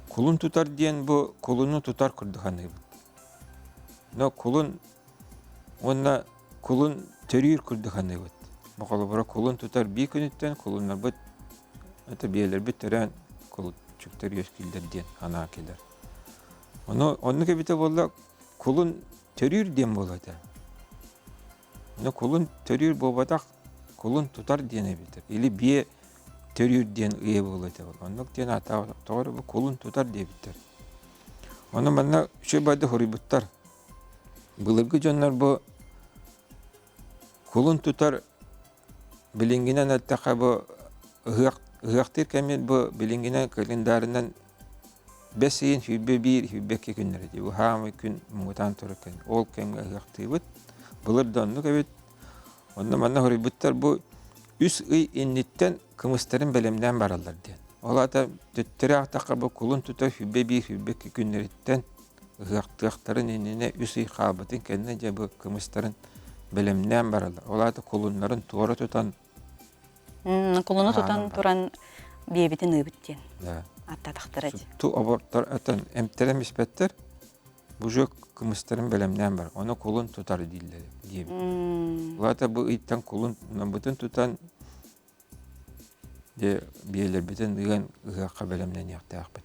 Кулун тутар диэн бу кулуну тутар курдук саныыбыт. Но кулун уонна кулун төрүүр курдук саныыбыт. Бу холобура кулун тутар биир күнүттэн кулуннарбыт это биэлэрбит төрөөн кулуччуктар үөскүүллэр диэн санаа кэлэр. Ону оннук эбитэ буолла кулун төрүүр диэн буолуо этэ. Ону кулун төрүүр буолбатах кулун тутар диэн эбитэ. Или биэ төрүүр диэн ыйа буолуо этэ. Оннук диэн ааттаабатах. Тоҕо эрэ бу кулун тутар диэбиттэр. Ону манна үчүгэй байды хоруйбуттар. Былыргы дьоннор бу кулун тутар билиҥҥинэн эттэххэ бу ыһыах ыһыахтыыр кэммит бу билиҥҥинэн календарынан бэс ыйын 21, 22 күннэрэ дии. Бу хаамай күн муҥутаан турар кэм. Ол кэмҥэ ыһыахтыыбыт. Былыр да оннук эбит. Онно манна хоруйбуттар бу үс ый инниттэн кымыстарын бэлэмнээн бараллар диэн. Ол аата төттөрү аахтахха бу кулун тутар 21, 22 күннэриттэн ыһыахтыахтарын иннинэ үс ый хаалбытын кэннэ дьэ бу кымыстарын бэлэмнээн бараллар. Ол аата кулуннарын туора тутан Кулуну тутан туран биэбитин ыыбыт диэн аттатахтара дии. Ту обортор этэн эмтэрэн испэттэр бужук кымыстарын бэлэмнээн бар. Ону кулун тутар дииллэр диэбит. Ол аата бу ыйтан кулун бытын тутан дьэ биэлэрбитин ыан ыһыахха бэлэмнэниэхтээхпит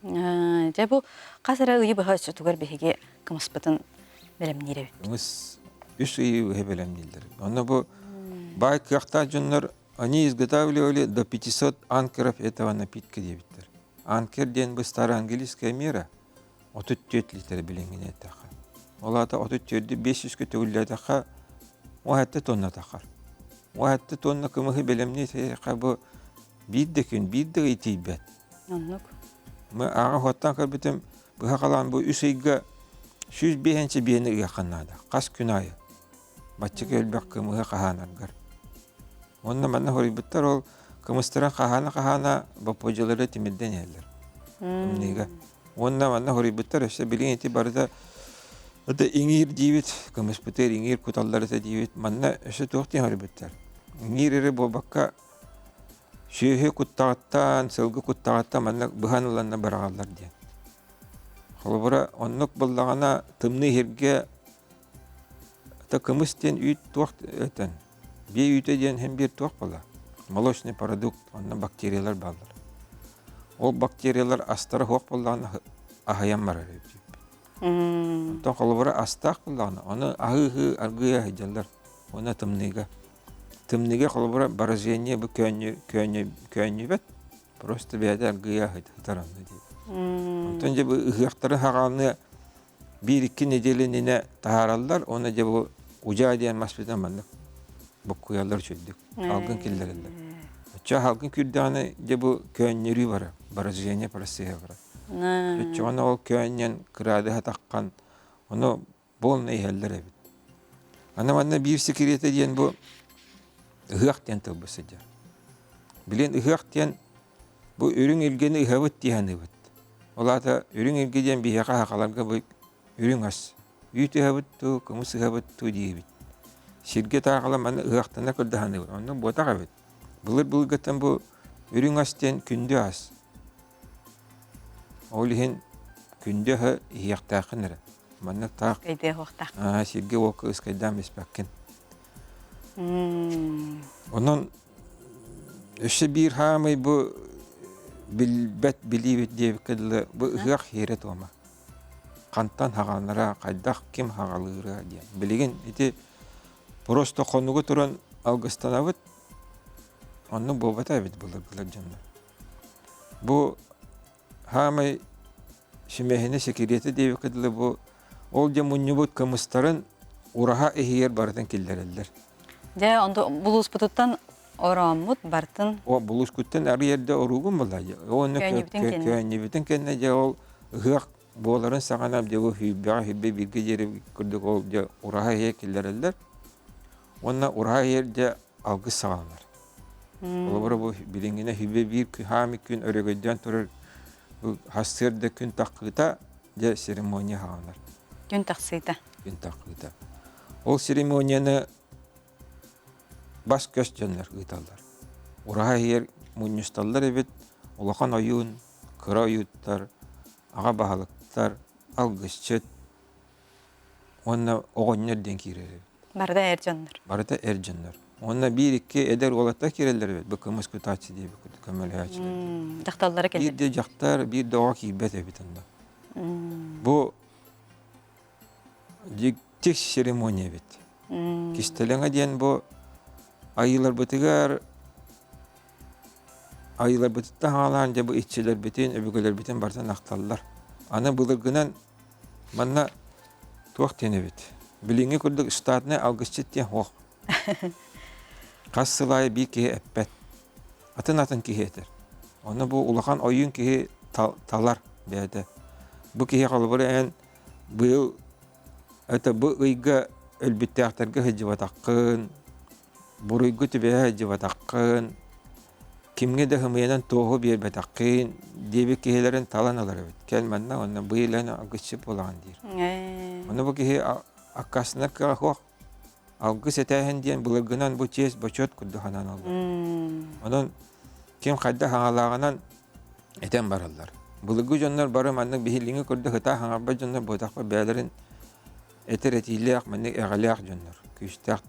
диэн. Дьэ бу хас эрэ ыйы быһа өссөтүгэр биһиги кымыспытын бэлэмниир эбиппит. Кымыс үс ыйы быһа бэлэмнииллэр. Онно бу баай кыахтаах дьоннор они изготавливали до 500 анкеров этого напитка диэбиттэр. Анкер диэн бу староанглийская мера 34 литр билиҥҥини эттэххэ. Ол аата 34-ди 500-кэ төгүллээтэххэ 17 тонна тахар. 17 тонна кымыһы бэлэмнии тэйэххэ бу биир да күн, биир да ый тиийбэт. Оннук. Мы ааҕа хуоттаан көрбүтүм, быһа халаан бу үс ыйга 105 биэни ыйыахха наада. Хас күн аайы. Баччака элбэх кымыһы хаһаанаргар. Уонна манна хоруйбуттар ол кымыстарын хаһаана-хаһаана боппуодьалары тимирдэн иһэллэр. Тымныыга. Уонна манна хоруйбуттар өссө билигин ити барыта это иҥиир диибит, кымыспытыгар иҥиир куталлар этэ диибит. Манна өссө туох диэн хоруйбуттар. Иҥиир эрэ буолбакка сүөһү куттаҕыттан, сылгы куттаҕыттан манна быһан ыланна быраҕаллар диэн. Холобура, оннук буоллаҕына тымныы иһиргэ Это кымыс диэн үүт туох этэн биэ үүтэ диэн иһин биир туох буолар молочный продукт онно бактериялар бааллар ол бактериялар астара суох буоллаҕына аһыйан барар эбит онтон холобура астаах буоллаҕына ону аһыы-аһыы аргыый аһыйдьаллар уонна тымныыга тымныыга холобура поражение бу көөнньү көөнньү көөнньүбэт просто бэйэтэ аргыый аһытар онно диир онтон дьэ бу ыһыахтары хаҕааны биир-икки нэдиэлэ иннинэ таһаараллар уонна дьэ бу удьаа диэн маспытын маннык буккуйаллар үчүгдүк алгын киллэрэллэр. Оччо алгын күүрдэҕинэ дьэ бу көөнньөрүү барар, поражение процеһа барар. Оччоҕуна ол көөнньөн кыраадыһа таххан ону буолна иһэллэр эбит. Аны манна биир секретэ диэн бу ыһыах диэн тылбыт сылдьар. Билин ыһыах диэн Бу үрүҥ илгэни ыһабыт дии саныыбыт. Ол аата үрүҥ илгэ диэн биһиэхэ сахаларга бу үрүҥ ас. Үүт ыһабыт дуу, кымыс ыһабыт дуу диибит. Сиргэ таахала маны ыһыахтана көрдө саныыбыт. Онно буотах эбит. Былыр-былыргыттан бу үрүҥ ас диэн күндү ас. Ол иһин күндү аһы иһиэхтээххин эрэ. Манна таах Ыскайдыах сиргэ-уокка ыскайдаан биспэккин. Онон Өссө биир хаамай бу билбэт билиибит диэбиккэ дылы бу ыһыах сиэрэ-туома. Хантан хаҕаланара, хайдах ким хаҕалыыра диэн. Билигин ити просто хонугу туран алгыстанабыт. Оннук буолбата эбит былыргылар дьоннор. Бу хаамай сүмэһинэ сэкириэтэ диэбиккэ дылы бу ол дьэ мунньубут кымыстарын ураһа иһигэр барытын киллэрэллэр. Дьэ, онто булууспутуттан орооммут бартын. О, булуускуттан арый эрдэ оруугун була. Онно көөнньүбүтүн кэннэ дьэ ол ыһыах буоларын саҕана дьэ бу сүүрбэҕэ сүүрбэ бииргэ диэри курдук ол дьэ ураһа иһигэр киллэрэллэр. Уонна ураһа иһигэр дьэ алгыс саҕаланар. Холобура бу билиҥҥинэ сүүрбэ биир хаамый күн өрөгөйдөөн турар бу сарсыарда күн таххыыта дьэ церемония саҕаланар. Күн тахсыыта. Күн таххыыта. Ол церемонияны бас-көс дьоннор ыыталлар. Ураһа иһигэр мунньусталлар эбит улахан ойуун, кыра ойууттар, аҕа баһылыктар, алгысчыт уонна оҕонньор диэн киирэр эбит. Барыта эр дьоннор. Барыта эр дьоннор. Уонна биир-икки эдэр уолаттар киирэллэр эбит. Бу кымыс кутааччы диэбит курдук көмөлөһөөччүлэр. Дьахталлара кэлэр. Биир да дьахтар, биир да оҕо киирбэт эбит онно. Бу дьикти церемония эбит. Кистэлэҥэ диэн бу айыыларбытыгар айыыларбытыттан хаалаан дьэ бу иччилэрбитин, өбүгэлэрбитин барытын ахталлар. Аны былыргынан манна туох диэн эбит? Билиҥҥи курдук штатнай алгысчыт диэн суох. Хас сыл аайы биир киһи эппэт. Атын-атын киһи этэр. Ону бу улахан ойуун киһи талар бэйэтэ. Бу киһи холобура эн быйыл это бу ыйга өлбүттээхтэргэ сылдьыбатаххын, буруйгу түбэһэ сылдьыбатаххын, кимҥэ да ымыйанан туоһу биэрбэтэххин диэбит киһилэрин талан ылар эбит. Кэл манна уонна быйыл эн алгысчыт буолаҕын диир. Ону бу киһи аккаастанар кыаҕа суох. Алгыс этээһин диэн былыргынан бу чиэс бочуот курдук сананаллар. Онон ким хайдах аҥалааҕынан этэн бараллар. Былыргы дьоннор бары маннык биһилиҥи курдук ытаа хаҥарбат дьоннор буотахпа бэйэлэрин этэр этиилээх, маннык эҕэлээх дьоннор, күүстээх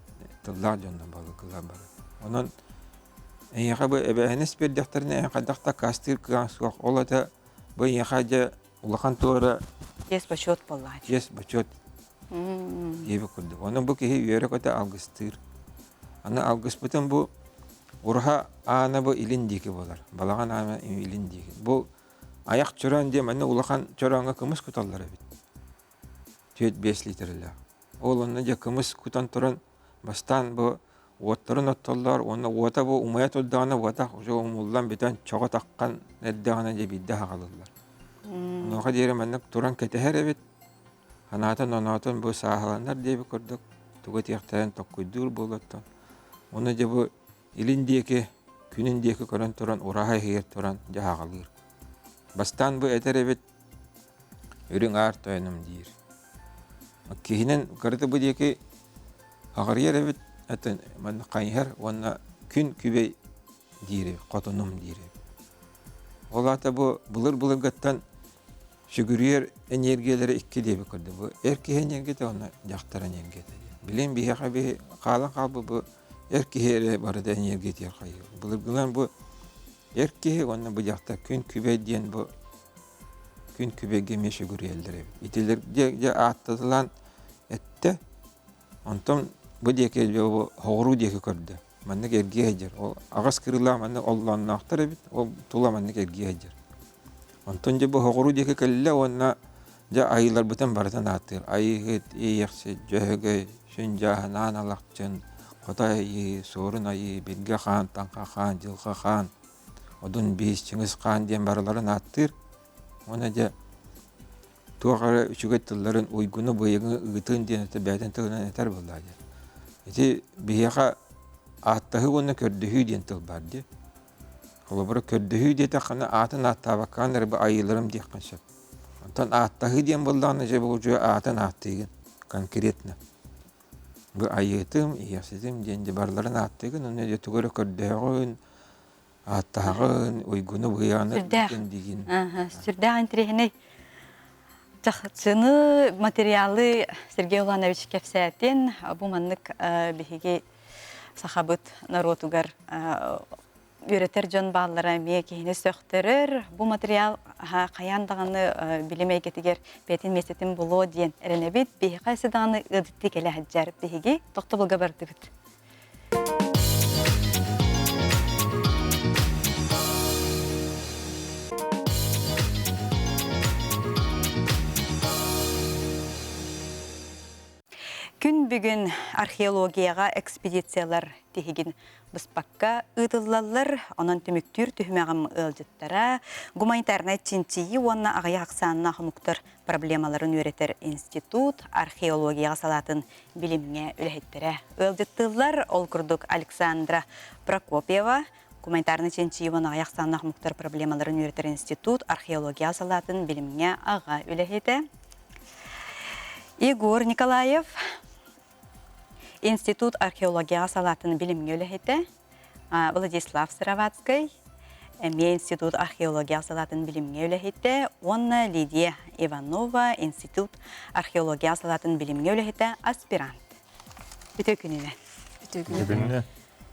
тыллаах дьоннор балыкылар бары. Онон эйиэхэ бу эбээһинэс биэрдэхтэринэ эн хайдах да аккаастыыр кыаҕыҥ суох. Ол это бу эйиэхэ дьэ улахан туора Чиэс бочуот буоллаҕа. Чиэс бочуот диэбит курдук. Онон бу киһи үөрэ-көтө алгыстыыр. Аны алгыспытын бу ураһа аана бу илин диэки буолар. Балаҕан аана илин диэки. Бу айах чороон диэн манна улахан чорооҥҥо кымыс куталлар эбит. 4-5 литрэлээх. Ол онно дьэ кымыс кутан туран бастаан бу уоттарын оттоллор уонна уота бу умайа турдаҕына уота уже умуллан бүтэн чоҕо таххан эрдэҕинэ дьэ биирдэ аҕалыллар. Онуоха диэри маннык туран кэтэһэр эбит. Санаатын оноотун бу сааһыланар диэбит курдук тугу этиэхтэрин токкуйдуур буолуоттан. Уонна дьэ бу илин диэки, күнүн диэки көрөн туран ураһа иһигэр туран дьэ аҕалыыр. Бастаан бу этэр эбит Үрүҥ аар тойонум диир. Киһинэн кырата бу диэки аҕырыйар эбит, это манна хайыһар уонна күн күбэй диир хотунум диир эбит. Ол аата бу былыр-былыргыттан сүгүрүйэр энергиялары икки диэбит курдук. Бу эр киһи энергията уонна дьахтар энергията диэн. Билин биһиэхэ биһи хаалан хаалбыт бу эр киһи эрэ барыта энергиятыгар хайыыр. Былыргынан бу Эр киһи уонна бу дьахтар күн күбэй диэн бу күн күбэйгэ эмиэ сүгүрүйэллэр эбит. Итилэр дьэ ааттатылаан эттэ. Онтон бу диэки соҕуруу диэки көрдө. Маннык эргийэ сылдьар. Ол аҕыс кырыылаах маннык оллоонноохтор эбит. Ол тула маннык эргийэ сылдьар. Онтон дьэ бу соҕуруу диэки кэллэ уонна дьэ айыыларбытын барытын ааттыыр. Айыыһыт, Иэйэхсит, Дьөһөгөй, Сүн Дьааһын, Аан Алахчын, Хотой Айыы, Суорун Айыы, Билгэ Хаан, Таҥха Хаан, Дьылҕа Хаан, Одун Биис, Чыҥыс Хаан диэн барыларын ааттыыр. Уонна дьэ туох эрэ үчүгэй тылларын уйгуну быйаҥы ыытын диэн этэ бэйэтин тылынан этэр буоллаа диэн. Ити биһиэхэ ааттаһыы уонна көрдөһүү диэн тыл баар дии. Холобура, көрдөһүү диэтэххинэ аатын ааттаабаккаҕын эрэ бу айыыларым диэххин сөп. Онтон ааттаһыы диэн буоллаҕына дьэ бу аатын ааттыыгын конкретно. Бу айыытым, ийэхситим диэн дьэ барыларын ааттыыгын, онно дьэ тугу эрэ көрдөһөҕүн, ааттаһаҕын, уйгуну быйаҕын Сүрдээх. диигин. Сүрдээх интириэһинэй чахчыны материалы Сергей Уланович кэпсээтин. Бу маннык биһиги сахабыт норуотугар үөрэтэр дьон бааллара эмиэ киһини сөхтөрөр. Бу материал хайаан даҕаны билим эйгэтигэр бэйэтин миэстэтин булуо диэн эрэнэбит. Биһиэхэ өссө даҕаны ыалдьыттыы кэлэ сылдьар. Биһиги тохтобулга бардыбыт. бүгүн археологияҕа экспедициялар тиһигин быспакка ыытыллаллар. Онон түмүктүүр түһүмэҕим ыалдьыттара гуманитарнай чинчийии уонна аҕыйах ахсааннаах омуктар проблемаларын үөрэтэр институт археологияҕа салаатын билимҥэ үлэһиттэрэ ыалдьыттыыллар. Ол курдук Александра Прокопьева, гуманитарнай чинчийии уонна аҕыйах ахсааннаах омуктар проблемаларын үөрэтэр институт археология салаатын билимҥэ аҕа үлэһитэ. Егор Николаев, Институт археологияҕа салаатын билимҥэ үлэһитэ Владислав Сыроватскай, эмиэ Институт археологияҕа салаатын билимҥэ үлэһитэ уонна Лидия Иванова Институт археологияҕа салаатын билимҥэ үлэһитэ аспирант. Үтүө күнүнэн. Үтүө күнүнэн.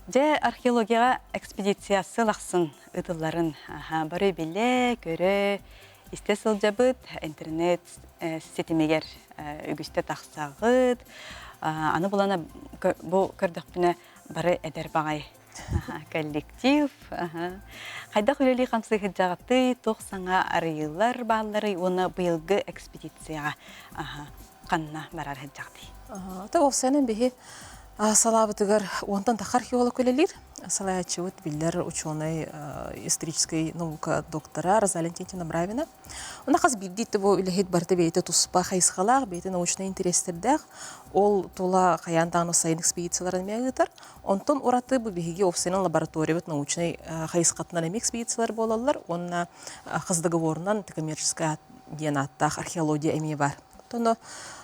Дьэ, археологияҕа экспедиция сыл ахсын ыытылларын бары билэ, көрө, истэ сылдьабыт, интернет ситимигэр үгүстэ тахсаҕыт. Аны булана бу көрдөхпүнэ бары эдэр баҕай коллектив. Хайдах үлэлии хамсыы сылдьаҕытый, туох саҥа арыйыылар баалларый уонна быйылгы экспедицияҕа ханна барар сылдьаҕытый? Ата уопсайынан биһи салаабытыгар уонтан тахха археолог үлэлиир. Салайааччыбыт биллэр ученый историческай наука доктора Розалия Тинтина Бравина. Онно хас биирдии бу үлэһит барыта бэйэтэ туспа хайысхалаах, бэйэтэ научнай интэриэстэрдээх. Ол тула хайаан даҕаны сайын экспедицияларын эмиэ ыытар. Онтон ураты бу биһиги уопсайынан лабораториябыт научнай хайысхатынан эмиэ экспедициялар буолаллар уонна хас договорунан коммерческая диэн ааттаах археология эмиэ баар. Оттон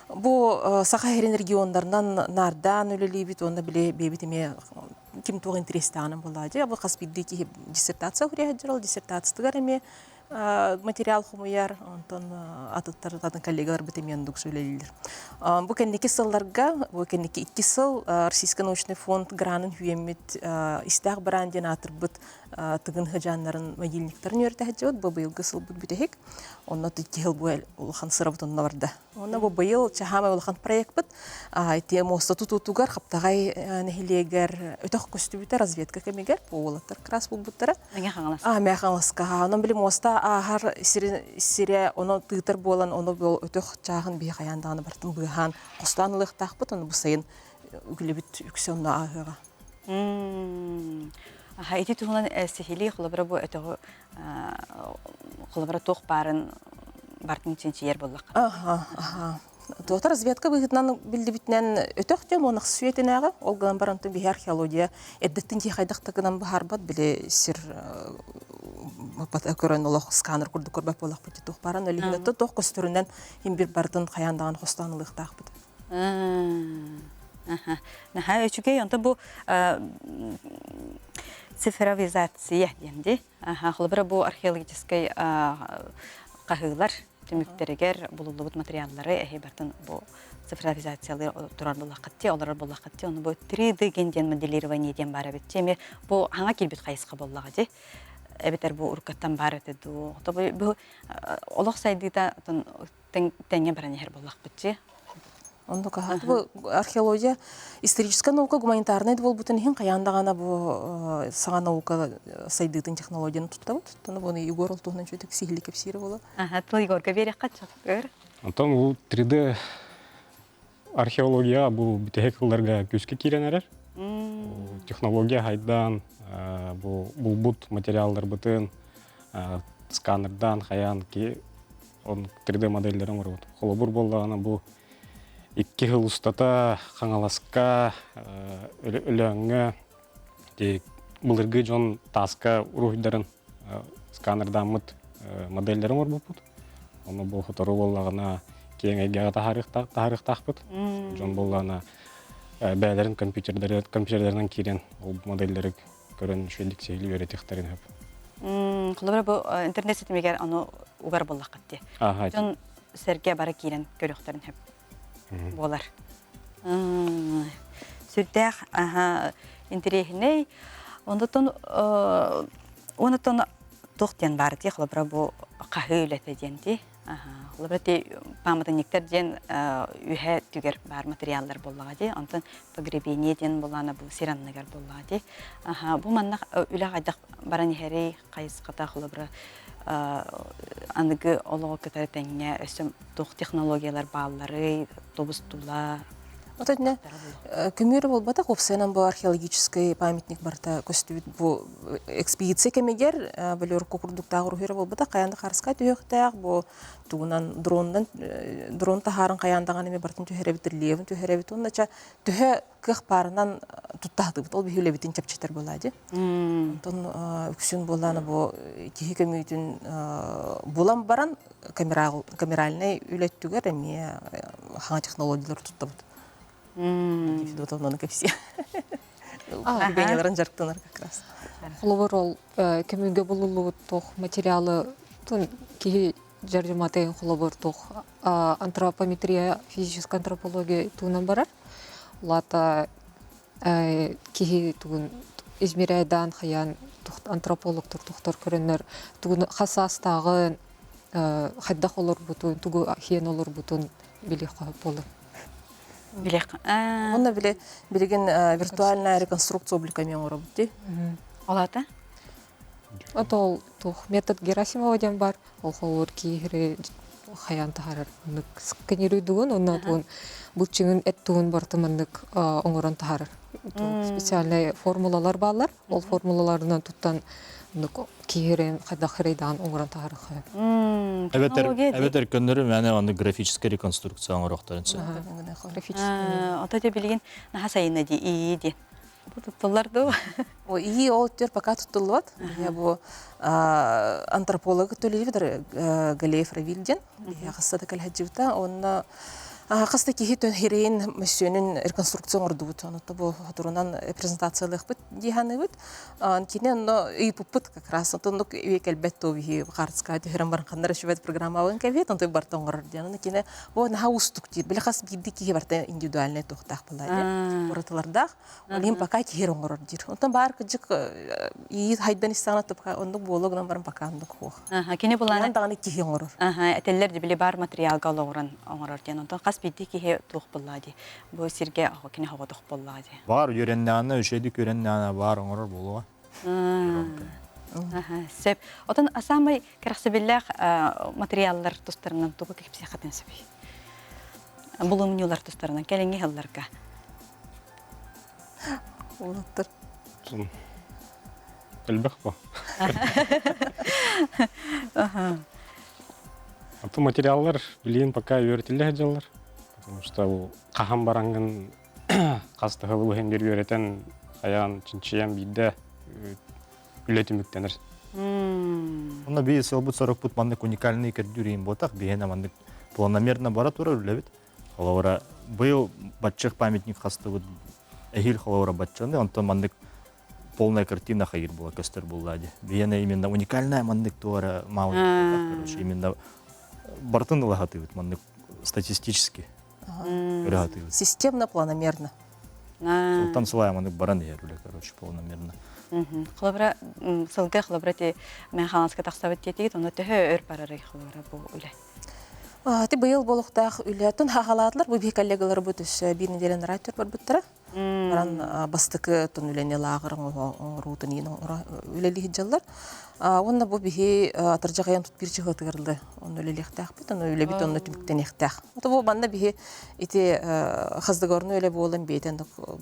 бу Саха сирин регионнарынан наардаан үлэлиибит уонна били бэйэбит эмиэ ким туох интэриэстээҕинэн буоллаҕа дии. Бу хас биирдии киһи диссертация суруйа сылдьар, ол диссертациятыгар эмиэ материал хомуйар, онтон атыттар атын коллегаларбыт эмиэ оннук үлэлииллэр. Бу кэнники сылларга, бу кэнники икки сыл Российский научный фонд гранын хүеммит истээх бараан диэн аатырбыт Тыгын Хыдьааннарын могильниктарын үөрэтэ сылдьыбыт. Бу быйылгы сылбыт бүтэһик. Онно икки сыл бу улахан сырабыт онно барда. Онно бу быйыл чаһаамай улахан проекпыт ити муоста тутуутугар Хаптаҕай нэһилиэгэр өтөх көстүбүтэ разведка кэмигэр бу уолаттар крас булбуттара. Мэҥэ Хаҥалас. А Мэҥэ Хаҥаласка. Онон били муоста ааһар сирэ ону тыытар буолан ону бу өтөх чааһын биһи хайаан даҕаны бартын быыһаан хостоон ылыахтаахпыт. Ону бу сайын үгүлүбүт үксэ онно ааһыаҕа. Аха, ити туһунан сиһилии холобура бу өтөҕү холобура туох баарын бартын чинчийэр буоллахха. Аха, аха. Туота разведка быһыытынан биллибитинэн өтөх диэн уонах сүөтинээҕи, ол гынан баран биһи археология эрдэттэн киһи хайдах да гынан быһаарбат, били сир көрөн олох сканер курдук көрбөт буоллахпыт туох баарын өлүһүнэтэ туох көстөрүнэн хин бир бартын хайаан даҕаны хостоон ылыахтаахпыт. Наһаа үчүгэй. Онто бу цифровизация диэн дии. Холобура бу археологическай хаһыылар түмүктэригэр булуллубут материаллары эһи бартын бу цифровизациялыы турар буллаххыт дии, олорор буллаххыт дии. Ону бу 3D ген диэн моделирование диэн баар эбит. Эмиэ бу хаҥа киирбит хайысха буоллаҕа дии. Эбэтэр бу уруккаттан баар этэ дуу. Бу олох сайдыыта тэҥҥэ баран иһэр буоллахпыт дии. Оннук аха. Бу археология историческая наука гуманитарнай да буолбутун иһин хайаан даҕаны бу саҥа наука сайдыытын технологияны туттабыт. Оттон буну Егор ол туһунан чүтүк сиһили кэпсиирэ буолар. Аха, тыл Егорга биэриэххэ чапкыр. Онтон бу 3D археология бу бүтэһик ылларга күүскэ киирэн эрэр. Технология хайдаан бу булбут материалларбытын сканердаан хайаан ки он 3D модельдерин оҥоробут. Холобур буоллаҕына бу икки сыл устата Хаҥаласка, Өлөөҥҥө былыргы дьон тааска уруһуйдарын сканердааммыт модельдерин оҥорбуппут. Ону бу сотору буоллаҕына киэҥ эйгэҕэ таһаарыахтаахпыт. Дьон буоллаҕына бэйэлэрин компьютердарынан киирэн ол модельдери көрөн үчүгэйдик сиһилии үөрэтиэхтэрин сөп. Холобура бу интернет ситимигэр ону угар буоллаххыт дии. Дьон сэргэ бары киирэн көрүөхтэрин сөп буолар. Сүрдээх интэриэһинэй. Онтон онтон туох диэн баар дии холобура бу хаһыы үлэтэ диэн дии. Холобура ти пааматынньыктар диэн үһэ түгэр баар материаллар буоллаҕа дии. Онтон погребение диэн буоллаҕына бу сир анныгар буоллаҕа дии. Бу манна үлэ хайдах баран иһэрий хайысхата холобура аныгы олоҕу кытары тэҥҥэ өссө туох технологиялар баалларый, тобустула? Отон көмүөр буолбатах, уопсайынан бу археологическай памятник барыта көстүбүт бу экспедиция кэмигэр били урукку курдуктаах уруһуйра буолбатах, хайаан да харыска түһүөхтээх, бу тугунан дронунан дрон таһааран хайаан даҕаны эмиэ барытын түһэрэбит, рельефин түһэрэбит уонна ча төһө кыах баарынан туттаһытыбыт, ол биһи үлэбитин чэпчэтэр буолаа дии. Онтон үксүн буоллаана бу киһи көмүүтүн булан баран камеральнай үлэ өттүгэр эмиэ хаҥа технологиялары туттабыт. Федотовнаны кэпсиэ. Губернияларын дьарыктанар как раз. Холобур ол көмүүгэ булуллубут туох материалы киһи дьардьаматын холобур туох антропометрия, физическая антропология туунан барар. Улаата киһи тугун измеряйдаан хайаан антропологтар тухтар көрөннөр тугун хас саастааҕын хайдах олорбутун тугу хиэн олорбутун билиэх буолар. Билиэх. Уонна били билигин виртуальная реконструкция облика эмиэ оҥоробут дии. Олата? Отол туох метод Герасимова диэн бар. Ол холуур киһири хайаан таһаарар маннык сканируйдугун уонна тугун былчыҥын эт тугун барыта маннык оҥорон таһаарар. Специальный формулалар бааллар. Ол формулаларынан туттан киһирин хайдах хирейдаан оҥорон таһаарар. Эбэтэр эбэтэр көннөрү мээнэ маннык графическая реконструкция оҥоруохтарын сөп. Графический. Ото те билигин наха сайына ди ии ди. Бу туттуллар дуу? Ии ол төр пока туттуллубат. Я бу антрополог төлөйбүт Галеев Равиль диэн. Хасса да кэлһэдьибита. Онно хас да киһи төн хирейин мөссүөнүн реконструкция оҥордубут. Ону бу турунан презентациялыахпыт дии саныыбыт. Кини онно ыйыппыппыт как раз. Онтон үйэ кэлбэт тоо биһи хаартыскаҕа түһэрэн баран ханнара үчүгэйт программабын кэбиһит, онтон барыта оҥорор диэн. Ону кини о наһаа уустук диир. Били хас биирдии киһи барыта индивидуальнай туохтаах буолла диэн. Уратылардаах. Ол иһин пока киһи оҥорор диир. Онтон баар кыдьык ии хайдан истэҕинэ пока оннук буолуо гынан баран пока оннук суох. Кини булаана даҕаны киһи оҥорор. Этэллэр били баар материалга олоҕуран оҥорор диэн. Онтон хас биирдии киһи туох буоллаа дии. Бу сиргэ кини хоҕотох буоллаа дии. Баар үөрэннэҕинэ, үчүгэйдик үөрэннэҕинэ баар оҥорор буолуоҕа. Сөп. Отон саамай кэрэхсэбиллээх материаллар тустарынан тугу кэпсиэххитин сөбүй? Булумньулар тустарынан кэлиҥҥи сылларга. Уолаттар. Элбэх бу. Аты материаллар билигин пока үөрэтиллэ сылдьаллар. Потому что бу хаһан бараҥҥын хас да сыл иһин биир үөрэтэн, хайаан чинчийэн биирдэ үлэ түмүктэнэр. Онно биир сыалбыт-сорукпут маннык уникальный көрдүүр иһин буотах, биһиэнэ маннык планомерно бара турар үлэбит. Холобура, быйыл баччах памятник хастыбыт, эһиил холобура баччаны, онтон маннык полная картина хайыр була көстөр булла ди. Биһиэнэ именно уникальная маннык туора мало короче, именно бартын ылаһатыбыт маннык статистически. Көрө Системно, планомерно. Сылтан сылай маннык баран иһэр үлэ, короче, планомерно. Холобура, сылга холобура ти мен ханаска тахсабыт диэтигит, онно төһө өр барарый холобура бу үлэ? Ти быйыл болохтаах үлэтин хаһалаатылар, бу биһи коллегаларбыт өссө биир неделя райтер барбыттара. Баран бастакы тон үлэни лааҕыр оҥоруутун иин үлэлии сылдьаллар. Уонна бу биһи атырдьах айан тут биир чыһыатыгарлы онно үлэлиэхтээхпит, онно үлэбит онно түмүктэниэхтээх. Ото бу манна биһи ити хаздыгорну үлэ буолан биэтэн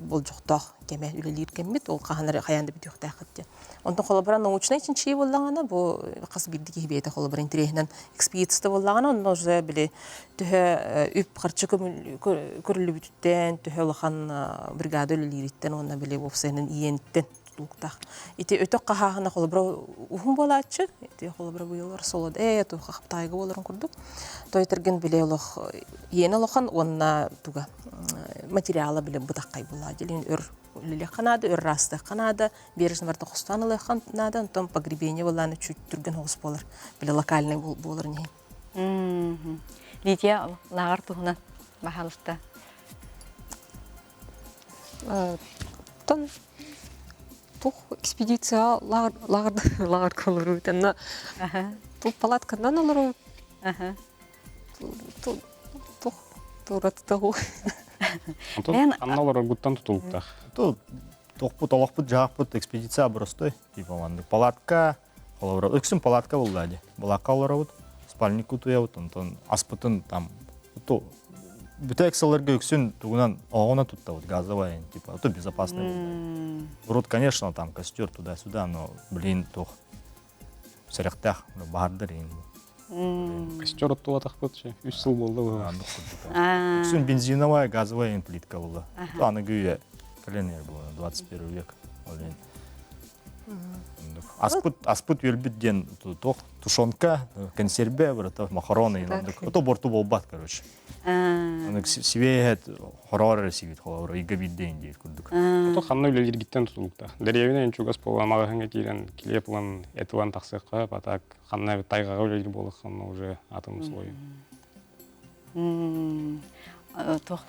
болдьохтоох кэмэ үлэлиир кэммит, ол хаһан хайаан да бүтүөхтээххит диэн. Онтон холобура научнай чинчийии буоллаҕына, бу хас биирдии киһи бэйэтэ холобура интэриэһинэн экспедицията буоллаҕына, онно уже били төһө үп-харчы көрүллүбүтүттэн, төһө улахан бригада үлэлиириттэн уонна били уопсайынан иэниттэн тутулуктаах. Ити өтөх хаһааһына холобура уһун буолааччы, ити холобура быйыл солод ээ туха хаптаайга буоларын курдук. Тойтергин били олох иэнэ улахан уонна туга материала били бытаххай буолаа дилин өр үлэлиэххэ наада, өр ыраастыахха наада, бережно барыта хостоон ылыахха наада, онтон погребение буоллааны чуть түргэн соҕус буолар, били локальный буолар иһин. Лидия лааҕыр туһунан баһаалыста. Тон тух экспедиция лааҕыр лааҕыр лааҕырга олоруу тэнна тул палатканан олоруу тух туратытаҕу Онтон анна олороргуттан тутулуктаах. Тохпут олохпут дьаһахпыт экспедиция боростой типа маннык палатка холобура үксүн палатка буолла дии балаакка олоробут спальник утуйабыт онтон аспытын там. Бүтэк сылларга үксүн тугунан оҕона туттабыт, газовая, типа, а то безопасный. Урут, конечно, там костер туда-сюда, но, блин, туох сэрэхтээх, баһардар иин. Костер оттубатахпыт үс сыл буолла. Үксүн бензиновая, газовая плитка буолла. Аныгы үйэ кэлэн буолла, 21 век. Аспыт, аспыт үөлбүт диэн туох тушенка, консерве, бырата махароны, ото борту болбат, короче. Аны сибиэһэт хороор эрэ сибит холобура ыйга биирдэ диир курдук. Ото ханна үлэлииргиттэн тутулуктаах. Дэриэбинэ чугас буолан маҕаһыҥҥа киирэн килиэп ылан эт ылан тахсыахха, а так ханна тайҕаҕа үлэлиир буоллаххына уже атын условия. Туох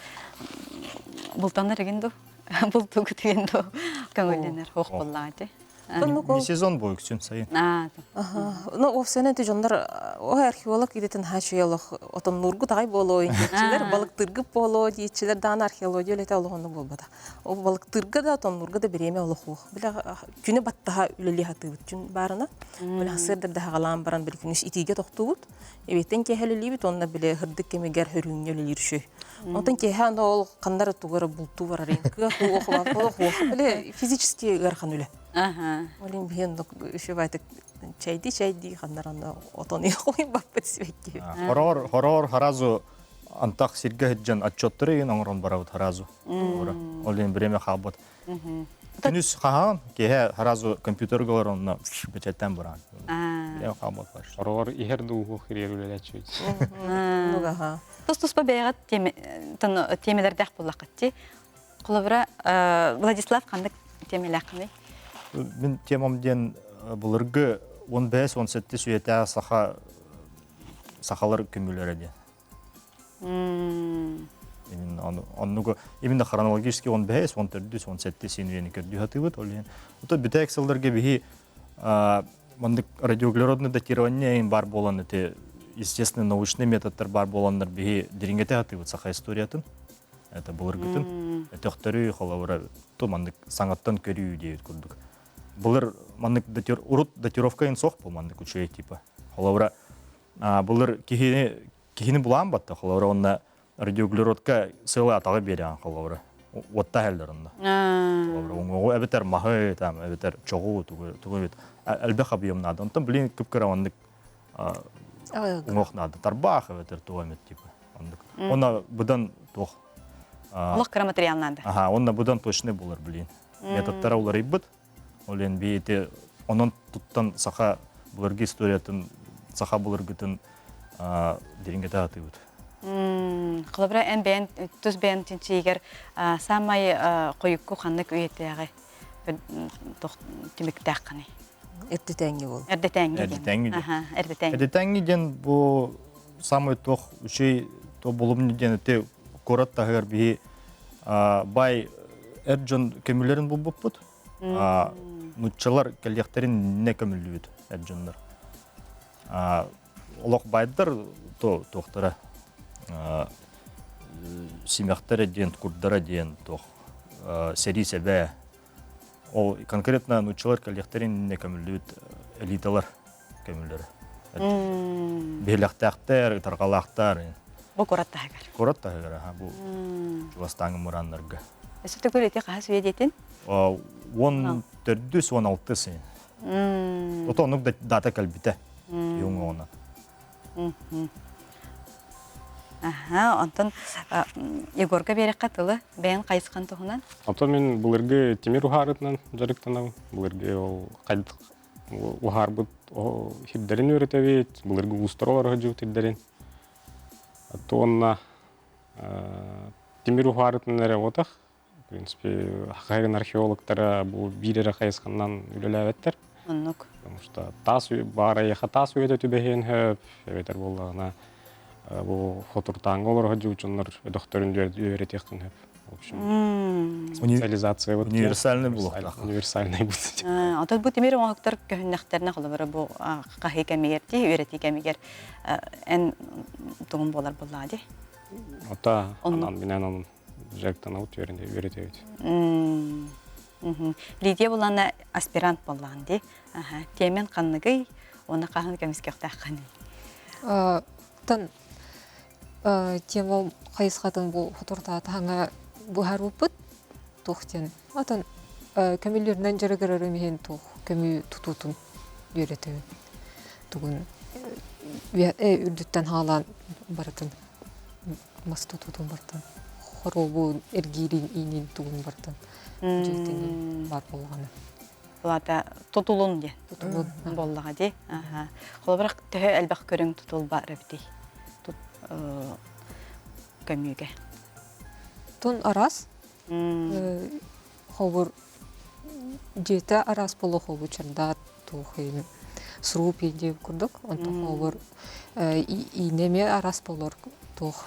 бултанар эгин ду? Бултугут эгин ду? Көҥүллэнэр хуох буоллаҕа Не сезон бу үксүн сайын. Ну, офсенен ти дьоннор о археолог идэтин хаачуйалох отоннуургут аҕай буолуо диэччилэр, балыктыыргыт буолуо диэччилэр даҕаны археология үлэтэ олоҕуннук буолбата. Ол балыктыырга да отоннуурга да бириэмэ олох Билэ күнү баттаһа үлэлии сатыыбыт күн баарына. Билэ сырдыр да хагалаан баран били күнүс итиигэ тохтуубут. Эбиэттэн киэһэ үлэлиибит уонна били сырдык кэмигэр хөрүүҥҥэ үлэлиир үчүгэй. Онтон киэһэ аны ол ханна эрэ тугу эрэ бултуу барар кыах уох олох уох били физически ыарахан үлэ. Ол иһин биһиэн үчүгэйдик чэйдии чэйдии ханна эрэ онно отон баппыт сибэкки. Хороор хороор харазу антах сиргэ сылдьан отчеттары игин оҥорон барабыт харазу. Ол иһин время хаалбат. Күнүс хаһан киэһэ сразу компьютерга олорон онно бэчэттэн баран. Билем хаалбат бар. Сороҕор иһэр да уһуох ириэр үлэлээччибит. Тус-туспа бэйэҕит тиэмэлэрдээх буоллаххыт дии. Холобура, Владислав ханнык тиэмэлээххиний? Мин темам диэн былыргы 15-17 үйэтээҕи саха сахалар көмүлэрэ диэн. Именно оннугу именно хронологически 15, 14, 17 син үйэни көрдүү сатыыбыт. Ол иһин ото бүтэк сылларга биһи маннык радиоуглеродное датирование бар буолан эти естественно научный методтар бар буоланнар биһи дириҥэтэ сатыыбыт саха историятын. Это былыргытын. Өтөхтөрү холобура ту маннык саҥаттан көрүү диэбит курдук. Былыр маннык датир урут датировка ин суох бу маннык үчүгэй типа. Холобура былыр киһини киһини булаан батта холобура онно радиоуглеродка сыалы атаҕы биэрэҕин холобура уотта иһэллэр онно холобура уҥуоҕу эбэтэр маһы там эбэтэр чоҕу тугу тугу эбит элбэх объем наада онтон блин кып-кыра оннук уҥуох наада тарбаах эбэтэр тугу эмит типа оннук онно быдан туох олох кыра материал наада аха онно быдан точный булар блин методтара уларыйбыт Ол иһин ити онон туттан саха былыргы историятын, саха былыргытын дириҥэтэ сатыыбыт. Холобура, эн бэйэн тус бэйэн чинчийигэр саамай хойукку ханнык үйэтээҕи түмүктээххиний? Эрдэтээҥҥи буол. Эрдэтээҥҥи диэн. Эрдэтээҥҥи диэн. Эрдэтээҥҥи. Эрдэтээҥҥи диэн бу самый туох үчүгэй туох булумньу диэн ити куорат таһыгар биһи бай эр дьон көмүлэрин булбуппут. Нуччалар кэлиэхтэрин иннинэ көмүллүбүт эр дьоннор. Олох байдар то туохтара симэхтэрэ диэн, курдара диэн туох сэрии сэбэ. Ол конкретно нуччалар кэлиэхтэрин иннинэ көмүллүбүт элиталар көмүллэрэ. Биһилэхтээхтэр, ытарҕалаахтар. Бу куорат таһыгар. Куорат таһыгар, аха, бу чугастааҥы мурааннарга. Өссө төгүл ити хаһыс үйэ диэтин? 14 16 син. Ото оннук дата кэлбитэ. Юҥоона. Аха, онтон Егорга биэрэххэ тылы бэйэн хайысхан туһунан. Ото мин былыргы тимир уһаарытынан дьарыктанабын. Былыргы ол уһаарбыт сирдэрин үөрэтэбит, былыргы уустар олоро сылдьыбыт сирдэрин. Уонна тимир уһаарытынан эрэ буотах. В принципе, хайын археологтара бу биир эрэ хайысханан үлэлээбэттэр. Оннук. Потому что таас баарайыха таас үйэтэ түбэһиэн сөп, эбэтэр буоллаҕына бу хотуртааҥҥа олоро сылдьыбыт дьоннор өтөхтөрүн үөрэтиэххин сөп. В общем, специализация вот универсальный буолуохтаах. Универсальный будет. Оттон бу тимир оҥоһуктар көһүннэхтэринэ холобура бу хаһыы кэмигэр дии, үөрэтии кэмигэр эн тугун буолар буоллаҕа дии? Ота анан минэн онун жектанабыт үөрэтэбит. Лидия булана аспирант буоллаҕын дии. Тиэмэн ханныгый, уонна хаһан көмүскүөхтээххиний? Тан Тема хайысхатын бу хотуртаата хаҥа быһаарбыппыт туох диэн. Атын көмүллэринэн дьарыгырарым иһин туох көмүү тутуутун үөрэтэбин. Тугун үрдүттэн хаалаан барытын мас тутуутун барытын хоруобун эргиирин иинин тугун барытын дьиэтин бар буоллаҕына. Улаата тутулун диэн. Тутулун. Буоллаҕа дии. Холобура төһө элбэх көрүҥ тутул баар эбитий? Тут көмүүгэ. Тун араас. Холобур дьиэтэ араас буолуо холобур чардаат туох сруб диэн курдук. Онтон холобур иинэ эмиэ араас буолар туох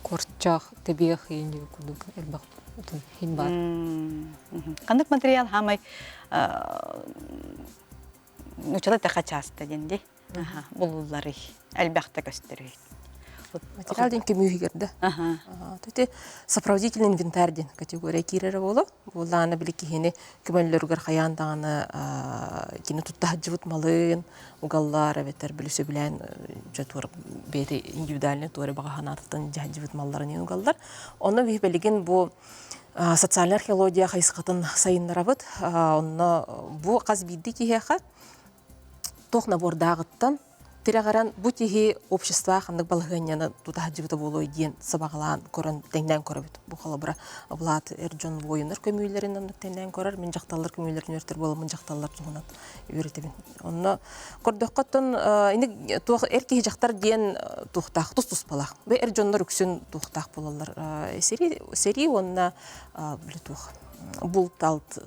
курчах тэбиэх иин курдук элбэх иһин баар. Ханнык материал хаамай нучала тэха часта диэн ди булулларый элбэхтэ көстөрүй. Материал диэн көмүүһүгэр да. Ити сопроводительный инвентарь диэн категория киирэрэ буолуо. Буоллаҕына били киһини көмөллөрүгэр хайаан даҕаны кини тутта сылдьыбыт малын угаллар эбэтэр били сөбүлээн дьэ туора бэйэтэ индивидуальный туора баҕа санаатыттан дьаһдьыбыт малларын угаллар. Онно биһи билигин бу социальная археология хайысхатын сайыннарабыт. Онно бу хас биирдии киһиэхэ туох набордааҕыттан тирэҕирэн бу киһи общество ханнык балаһыанньаны тута сылдьыбыта буолуой диэн сабаҕалаан көрөн тэҥнээн көрөбүт. Бу холобура Влад эр дьон буойуннар көмүүлэрин оннук тэҥнээн көрөр, мин дьахталлар көмүүлэрин үөрэтэр буоламмын дьахталлар туһунан үөрэтэбин. Онно көрдөххөттөн ини туох эр киһи дьахтар диэн туохтаах тус-туспалаах. Бу эр дьоннор үксүн туохтаах буолаллар. Сэрии сэрии уонна били туох булт-алт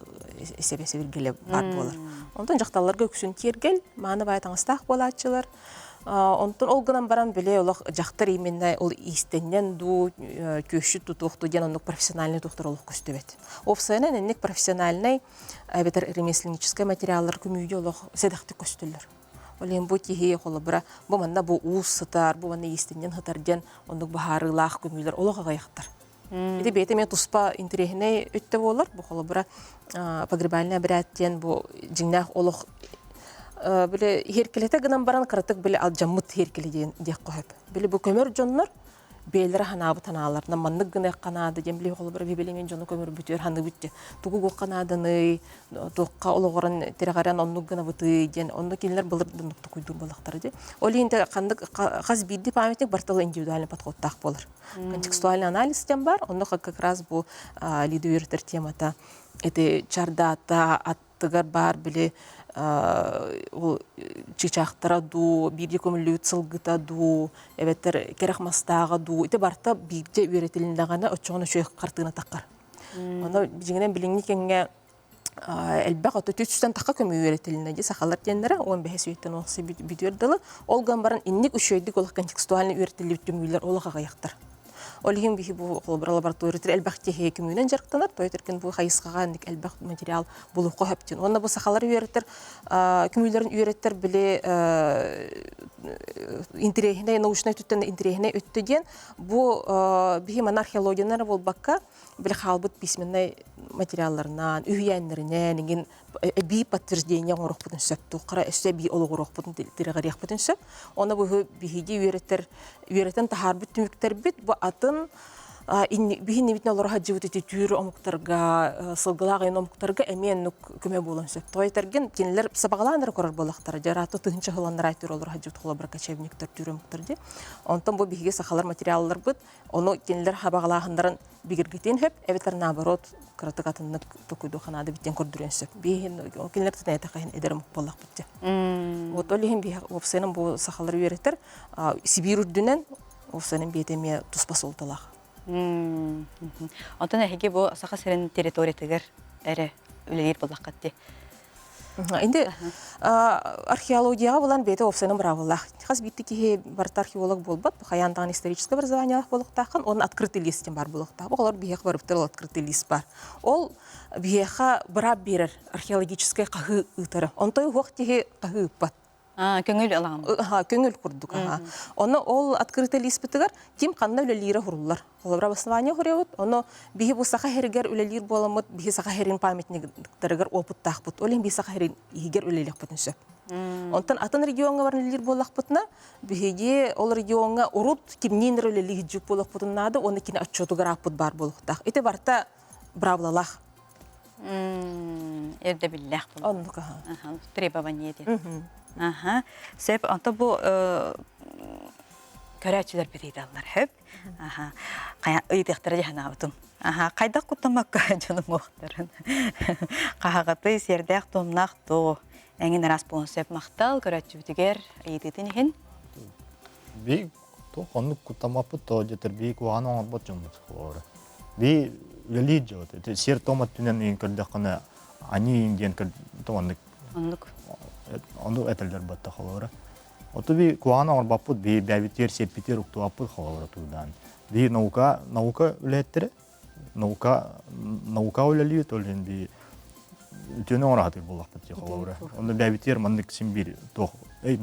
сэбэ сэбиргэлэ баар буолар. Онтон дьахталларга үксүн киэргэл, мааны баай таҥастаах буолааччылар. Онтон ол гынан баран били олох дьахтар именно ол иистэнньэн дуу, күөсчүт тутуохтуу диэн оннук профессиональный туохтар олох көстүбэт. Уопсайынан инник профессиональный эбэтэр ремесленническай материаллар көмүүгэ олох сэдэхтик көстөллөр. Ол иһин бу киһи холобура бу манна бу уус сытар, бу манна иистэнньэн сытар диэн оннук быһаарыылаах көмүүлэр олох аҕыйахтар. Ити бэйэтэ эмиэ туспа интэриэһинэй өттө буолар. Бу холобура погребальный обряд диэн бу дьиҥнээх олох били иһиркилэтэ гынан баран кыратык били алдьаммыт иһиркили диэн диэххэ сөп. Били бу көмөр дьоннор бэйэлэрэ ханаабыт ханааларынан маннык гыныахха наада диэн били холобура бибилиҥин дьону көмөрбүтүөр ханыыбыт диэн тугу гуохха нааданый туохха олоҕуран тирэҕирэн оннук гынабытый диэн онно кинилэр былыр да токуйдуур буоллахтара дии. Ол иһин ханнык хас биирдии памятник барыта индивидуальный подходтаах буолар. Контекстуальный анализ диэн бар, онно как раз бу Лида үөрэтэр темата ити чардаата аттыгар баар били ол чыычаахтара дуу, бииргэ көмүллүбүт сылгыта дуу, эбэтэр кэрэх мастааҕа дуу, ити барыта бииргэ үөрэтилиннэҕинэ оччоҕуна үчүгэй хартыына таххар. Ону дьиҥинэн билиҥҥи кэмҥэ элбэх ото түстэн тахха көмүү үөрэтилиннэ дии сахалар диэннэрэ 15 үйэттэн уохсы бүтүөр дылы ол гынан баран инник үчүгэйдик олох контекстуально үөрэтиллибит түмүүлэр олох аҕыйахтар. Ол иһин биһи бу холобура лаборатория элбэх киһи көмүүнэн дьарыктанар, тойтөркүн бу хайысхаҕа инник элбэх материал булуохха сөптүн. Уонна бу сахалар үөрэттэр көмүүлэрин үөрэттэр били интэриэһинэй научнай өттүттэн интэриэһинэй өттө диэн бу биһи манна археологиянан эрэ буолбакка били хаалбыт письменнай материалларынан, үһүйээннэринэн иҥин эбии подтверждение оҥоруохпутун сөп, туоххара өссө эбии олоҕуруохпутун тирэҕириэхпитин сөп. Онно бу биһиги үөрэтэр үөрэтэн таһаарбыт түмүктэрбит бу атын биһиннибитин олоро сылдьыбыт ити түүр омуктарга, сылгылаах айан омуктарга эмиэ оннук көмө буолуон сөп. Тоҕо этэргин кинилэр сабаҕалаан эрэ көрөр буоллахтара. Дьараатта тыһыынча сыланнар айтыр олоро сылдьыбыт холобура кочевниктар түүр омуктар дии. Онтон бу биһиги сахалар материалларбыт Ону кинилэр хабаҕалааһыннарын бигэргитиэн сөп, эбэтэр наоборот кыратык атыннык токуйдуохха наада эбит диэн көрдөрүөн сөп. Биһин кинилэр тэтэнэтэхин эдэр омук буоллахпыт дьэ. Вот ол иһин биһи уопсайынан бу сахалар үөрэтэр Сибиир үрдүнэн уопсайынан биэтэ эмиэ туспа суолталаах. Онтон эһиги бу Саха сирин территориятыгар эрэ үлэлиир буоллаххыт дии. Инди археологияҕа булан бэйэтэ уопсайынан быраабыллаах. Хас биирдии киһи барыта археолог буолбат, хайаан даҕаны историческое образованиелаах буолуохтааххын, уонна открытый лист диэн баар буолуохтаах. Оҕолор биһиэхэ барыбытыгар ол открытый лист баар. Ол биһиэхэ быраап биэрэр археологическай хаһыы ыытары. Онтон уһуох киһи хаһыы ыыппат. Көҥүл ылаҕын. Көҥүл курдук. Ону ол открытый лиспитигэр ким ханна үлэлиирэ хуруллар. Холобура, обоснование хуруйабыт. Ону биһи бу саха сиригэр үлэлиир буоламмыт, биһи саха сирин памятниктарыгар опыттаахпыт. Ол иһин биһи саха сирин иһигэр үлэлиэхпитин сөп. Онтон атын региоҥҥа баран үлэлиир буоллахпытына, биһиги ол региоҥҥа урут кимниин эрэ үлэлии сылдьыбыт буолуохпутун наада уонна кини отчуотугар ааппыт баар буолуохтаах. Ити барыта быраабылалаах. Ирдэбиллээх буолар. Оннук аха. Требование диэн. Аха. Сөп, онто бу көрөөччүлэр ыйыталлар хөп. Аха. Ыйытыахтара дии санаабытым. Аха, хайдах куттаммакка дьонум уохтарын. Хаһаҕаты сиэрдээх туомнаах тоо эҥин араас буолуон сөп махтал көрөөччүбүтүгэр ыйытыытын иһин. Би туох оннук куттаммаппыт то дьэтэр би куһаҕан оҥорбот дьоммут холобура. Би үлэлиир дьоот. Ити сиэр том өттүнэн ыйын көрдөххүнэ аньыы диэн оннук Оннук. Ону этэллэр батта холобура. Оту би куһаҕан оҥорбоппут би бэйбитигэр сиэппитигэр уктубаппыт холобура туудаан. Би наука наука үлэһиттэрэ наука наука үлэлиир то иһин би үтүөнү оҥоро сатыыр буоллахпыт дии холобура. Онно бэйбитигэр маннык син биир туох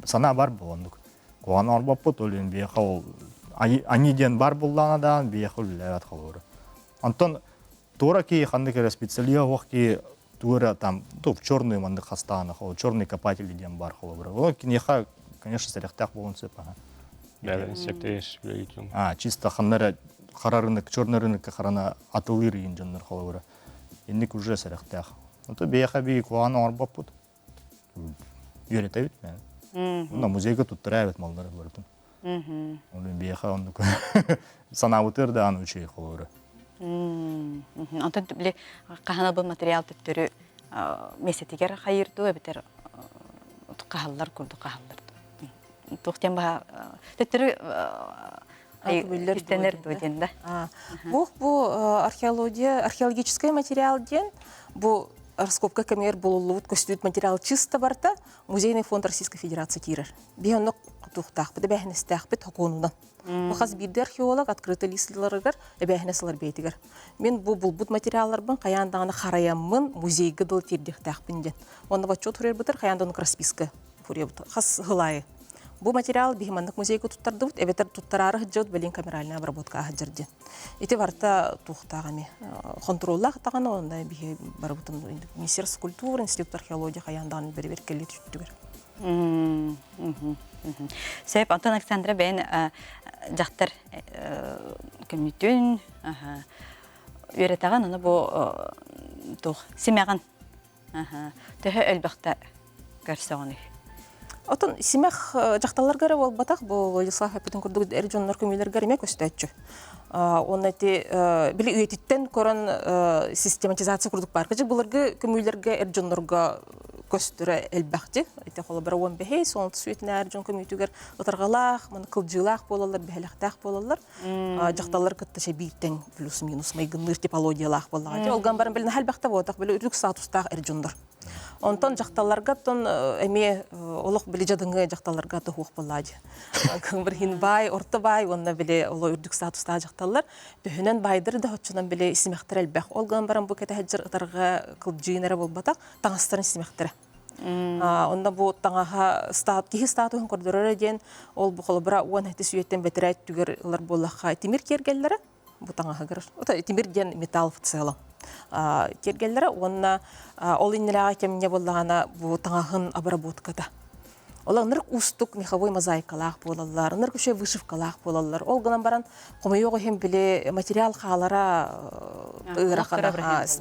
санаа бар буол оннук. Куһаҕан оҥорбоппут ол иһин биһиэхэ ол аньыы диэн бар буоллаҕына даҕаны биһиэхэ үлэлээбэт холобура. Онтон туора киһи ханнык эрэ специалиһа суох киһи тугу эрэ там в черную маннык хастаана холобура черный копатели диэн бар холобура. Ол киниэхэ конечно сэрэхтээх буолуон сөп аха. Бэйэлэрин септейс үлэлиитин. А чисто ханна эрэ хара рынок черный рынокка харана атылыыр иин дьоннор холобура. Инник уже сэрэхтээх. Ото биһиэхэ бии куһаҕан оҥорбоппут. Үөрэтэбит мен. Онно музейга туттара эбит маллары барытын. Оны биһиэхэ оннук санаабытыгар даҕаны үчүгэй холобура. Онтон били хаһан бу материал төттөрү миэстэтигэр хайыыр дуу эбэтэр хаһаллар курдук хаһаллар дуу. Туох диэн баһа төттөрү истэнэр дуу диэн да. Бу бу археология археологическай материал диэн бу раскопка кэмигэр булуллубут көстүүт материал чисто барта музейный фонд Российской Федерации киирэр. Биһи онно тутуохтаахпыт, эбээһинэстээхпит хокуонунан. Бу хас биирдии археолог открытый листаларыгар эбээһинэс ылар бэйэтигэр. Мин бу булбут материалларбын хайаан даҕаны харайаммын музейга дылы тиэрдиэхтээхпин диэн. Уонна отчуот суруйарбытыгар хайаан даҕаны расписка суруйабыт. Хас сыл аайы. Бу материал биһи маннык музейга туттардыбыт, эбэтэр туттараары сылдьабыт, билин камеральная обработка сылдьар диэн. Ити барыта туохтаах эми хонтуруоллаах даҕаны, онно биһи барыбытын Министерство культуры, Институт археологии хайаан даҕаны бэрэбиэркэлии түттүгэр. Сөп, онтон Александра бэйэн дьахтар көмүтүн үөрэтэҕин, ону бу туох симэҕин төһө элбэхтэ көрсөҕүнүй? Отон симэх дьахталларга эрэ буолбатах, бу Владислав эппитин курдук эр дьоннор көмүүлэргэр эмиэ көстөөччү. Уонна ити били үйэтиттэн көрөн систематизация курдук баар. Кыжык былыргы көмүүлэргэ эр дьоннорго көстөрө элбэхти. Ити холобура 15, 16 сүйэтинээр дьон көмүүтүгэр ытарҕалаах, маны кылдьыылаах буолаллар, бэһэлэхтээх буолаллар. Дьахталлар кытта бииртэн плюс-минус майгынныыр типологиялаах буоллаҕа. Ол ган баран били элбэхтэ буолтах, били үрдүк статустаах эр дьоннор. Онтон дьахталларга оттон эмиэ олох били дьадыҥы дьахталларга тоһуох буоллаа дии. Бирин баай, орто баай уонна били оло үрдүк статустаах дьахталлар төһөнөн баайдар да оччонон били симэхтэр элбэх. Ол гынан баран бу кэтэһэджэр ытарҕа кылдьыын эрэ буолбатах, таҥастарын симэхтэрэ. Онно бу таҥаһа киһи статуһун көрдөрөрө диэн ол бу холобура 17 сүйэттэн бэтэрээ өттүгэр ылар буоллахха тимир киэргэллэрэ бу таҥаһыгар тимир диэн металл в целом киэргэллэрэ уонна ол иннилээҕи кэмҥэ буоллаҕына бу таҥаһын обработката ол ынырык уустук меховой мозаикалаах буолаллар ынырык үчүгэй вышивкалаах буолаллар ол гынан баран хомойуох иһин били материал хаалара ыарахан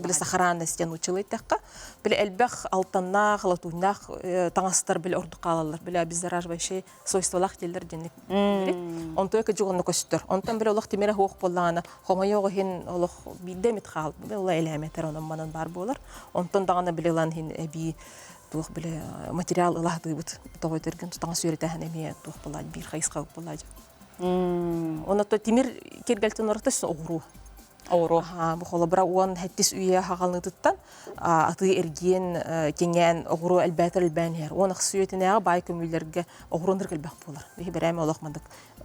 били сохранность диэн училы эттэххэ били элбэх алтаннаах латуннаах таҥастар били ордук хаалаллар били обеззараживающий свойстволаах дииллэр диэнник онтуя кыдьык онно көстөр онтон били олох тимирэ суох буоллаҕына хомойуох иһин олох биирдэ эмит хаал били элээмэтэр онон манан баар буолар онтон даҕаны били ылан иһин эбии туох били материал ылаһдыыбыт тоҕо өтөргүн таҥас үөрэтээһин эмиэ туох буолаат биир хайысха буолаат онно тимир киргэлтэн орто оҕуруу. Оҕуруо. Бу холобура 17 үйэ хаҕалыытыттан атыы эргиэн киҥээн оҕуруо элбээтэр элбээн иһэр. 16 үйэтинээҕи баай көмүүлэргэ оҕуруоннар элбэх буолар. Биһи бэрээм олох мандык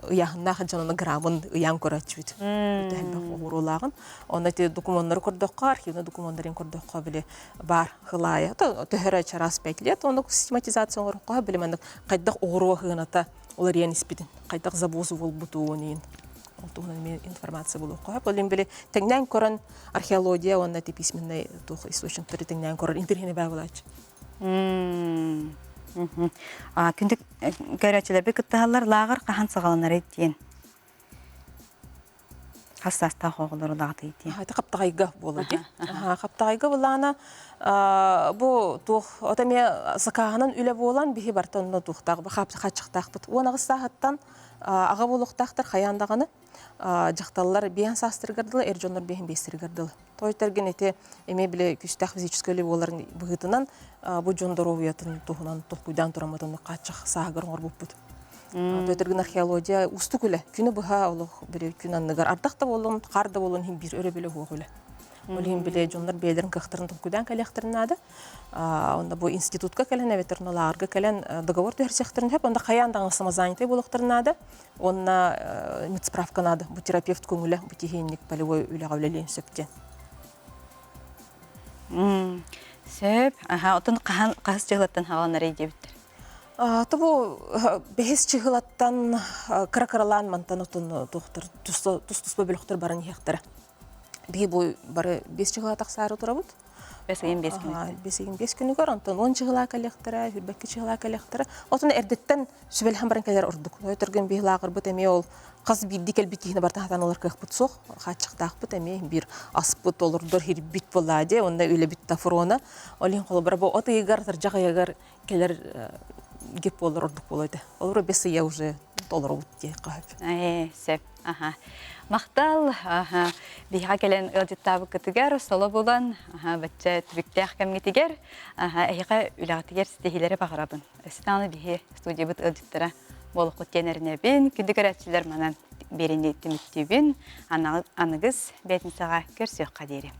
ыйааһыннаах дьонуна грамын ыйаан көрөөччүбүт. Элбэх оҕуруолааҕын. Онно ити докумуоннары көрдөххө, архивный докумуоннарын көрдөххө били бар хылаайа төһөрө чараас 5 лет оннук систематизация оҥороххо били маннык хайдах оҕуруо хыыната уларыйан испитин, хайдах забуз буолбутун иин ол туһунан эмиэ информация булуохха. Ол били тэҥнээн көрөн археология уонна ити письменный туох источниктары тэҥнээн көрөр интэриэһинэй баа буолааччы. Күндү көрөөччүлэрбит кыттыһаллар лааҕыр хаһан саҕаланарый диэн. Хас саастаах оҕолору лаҕатый диэн. Ити хаптаҕайга буолар дии. Хаптаҕайга булаана бу туох от эмиэ сакааһынан үлэ буолан биһи барта онно туохтаах хааччахтаахпыт. 18 сааһыттан аҕа буолуохтаахтар хайаан даҕаны дьахталлар биэһэн саастарыгар дылы, эр дьоннор биэһин биэстэригэр дылы. Тойтаргын ити эмиэ бile күүстээх физическэй үлэ буоларын быһыытынан бу дьон доруобуйатын туһунан толкуйдаан тураммытын хааччах сааһыгар оҥорбуппут. Тойтаргын археология уустук үлэ. Күнү быһа олох били күн анныгар ардах да буоллун, хаар да буоллун иһин биир өрөбүлэ суох үлэ. Ол иһин били дьоннор бэйэлэрин кыахтарын толкуйдаан кэлиэхтэрин наада. Онно бу институтка кэлэн эбэтэр лааҕырга кэлэн договор түһэрсиэхтэрин сөп. Онно хайаан даҕаны самозанятай буолуохтарын наада. Уонна медсправка наада. Бу терапевт көҥүлэ, бу тиһиэнник полевой үлэҕэ үлэлиэн сөп диэн. Сөп. Аха, отон хаһан хаһыс чыһылаттан хааланарый диэбиттэр. Тобу бэһис чыһылаттан кыра-кыралаан мантан отон туохтар тус-туспа бөлөхтөр баран иһиэхтэрэ. Биһи бу бары 5 чыһыла тахсаары турабыт. 5 ыйын 5 күнүгэр. 5 ыйын 5 күнүгэр, онтон 10 чыһыла кэлиэхтэрэ, 22 чыһыла кэлиэхтэрэ. Отон эрдэттэн сүбэлэһэн баран кэлэр ордук. Өтөргөн биһи лааҕырбыт эмиэ ол хас биирдии кэлбит киһини барыта хатан ылар кыахпыт суох. Хааччахтаахпыт эмиэ биир аспыт, олордор хирбит буоллаа дии, онно үлэбит тафрона. Ол иһин холобура бу от ыйыгар, таржах ыйыгар кэлэр гип буолар ордук буолуо этэ. Олору бес ыйа уже толоробут диэххэ сөп. Ээ, сөп. Аха. Махтал, аха. Биһиэхэ кэлэн ыалдьыттаабыккытыгар соло булан, аха, бачча түбүктээх кэмҥитигэр, аха, эһиэхэ үлэҕитигэр ситиһиилэри баҕарабын. Өссө даҕаны биһи студиябыт ыалдьыттара буолуоххут диэн эрэнэбин. Күндү көрөөччүлэр манан биэриини түмүктүүбүн. Аныгыс бээтинсэҕэ көрсүөххэ диэри.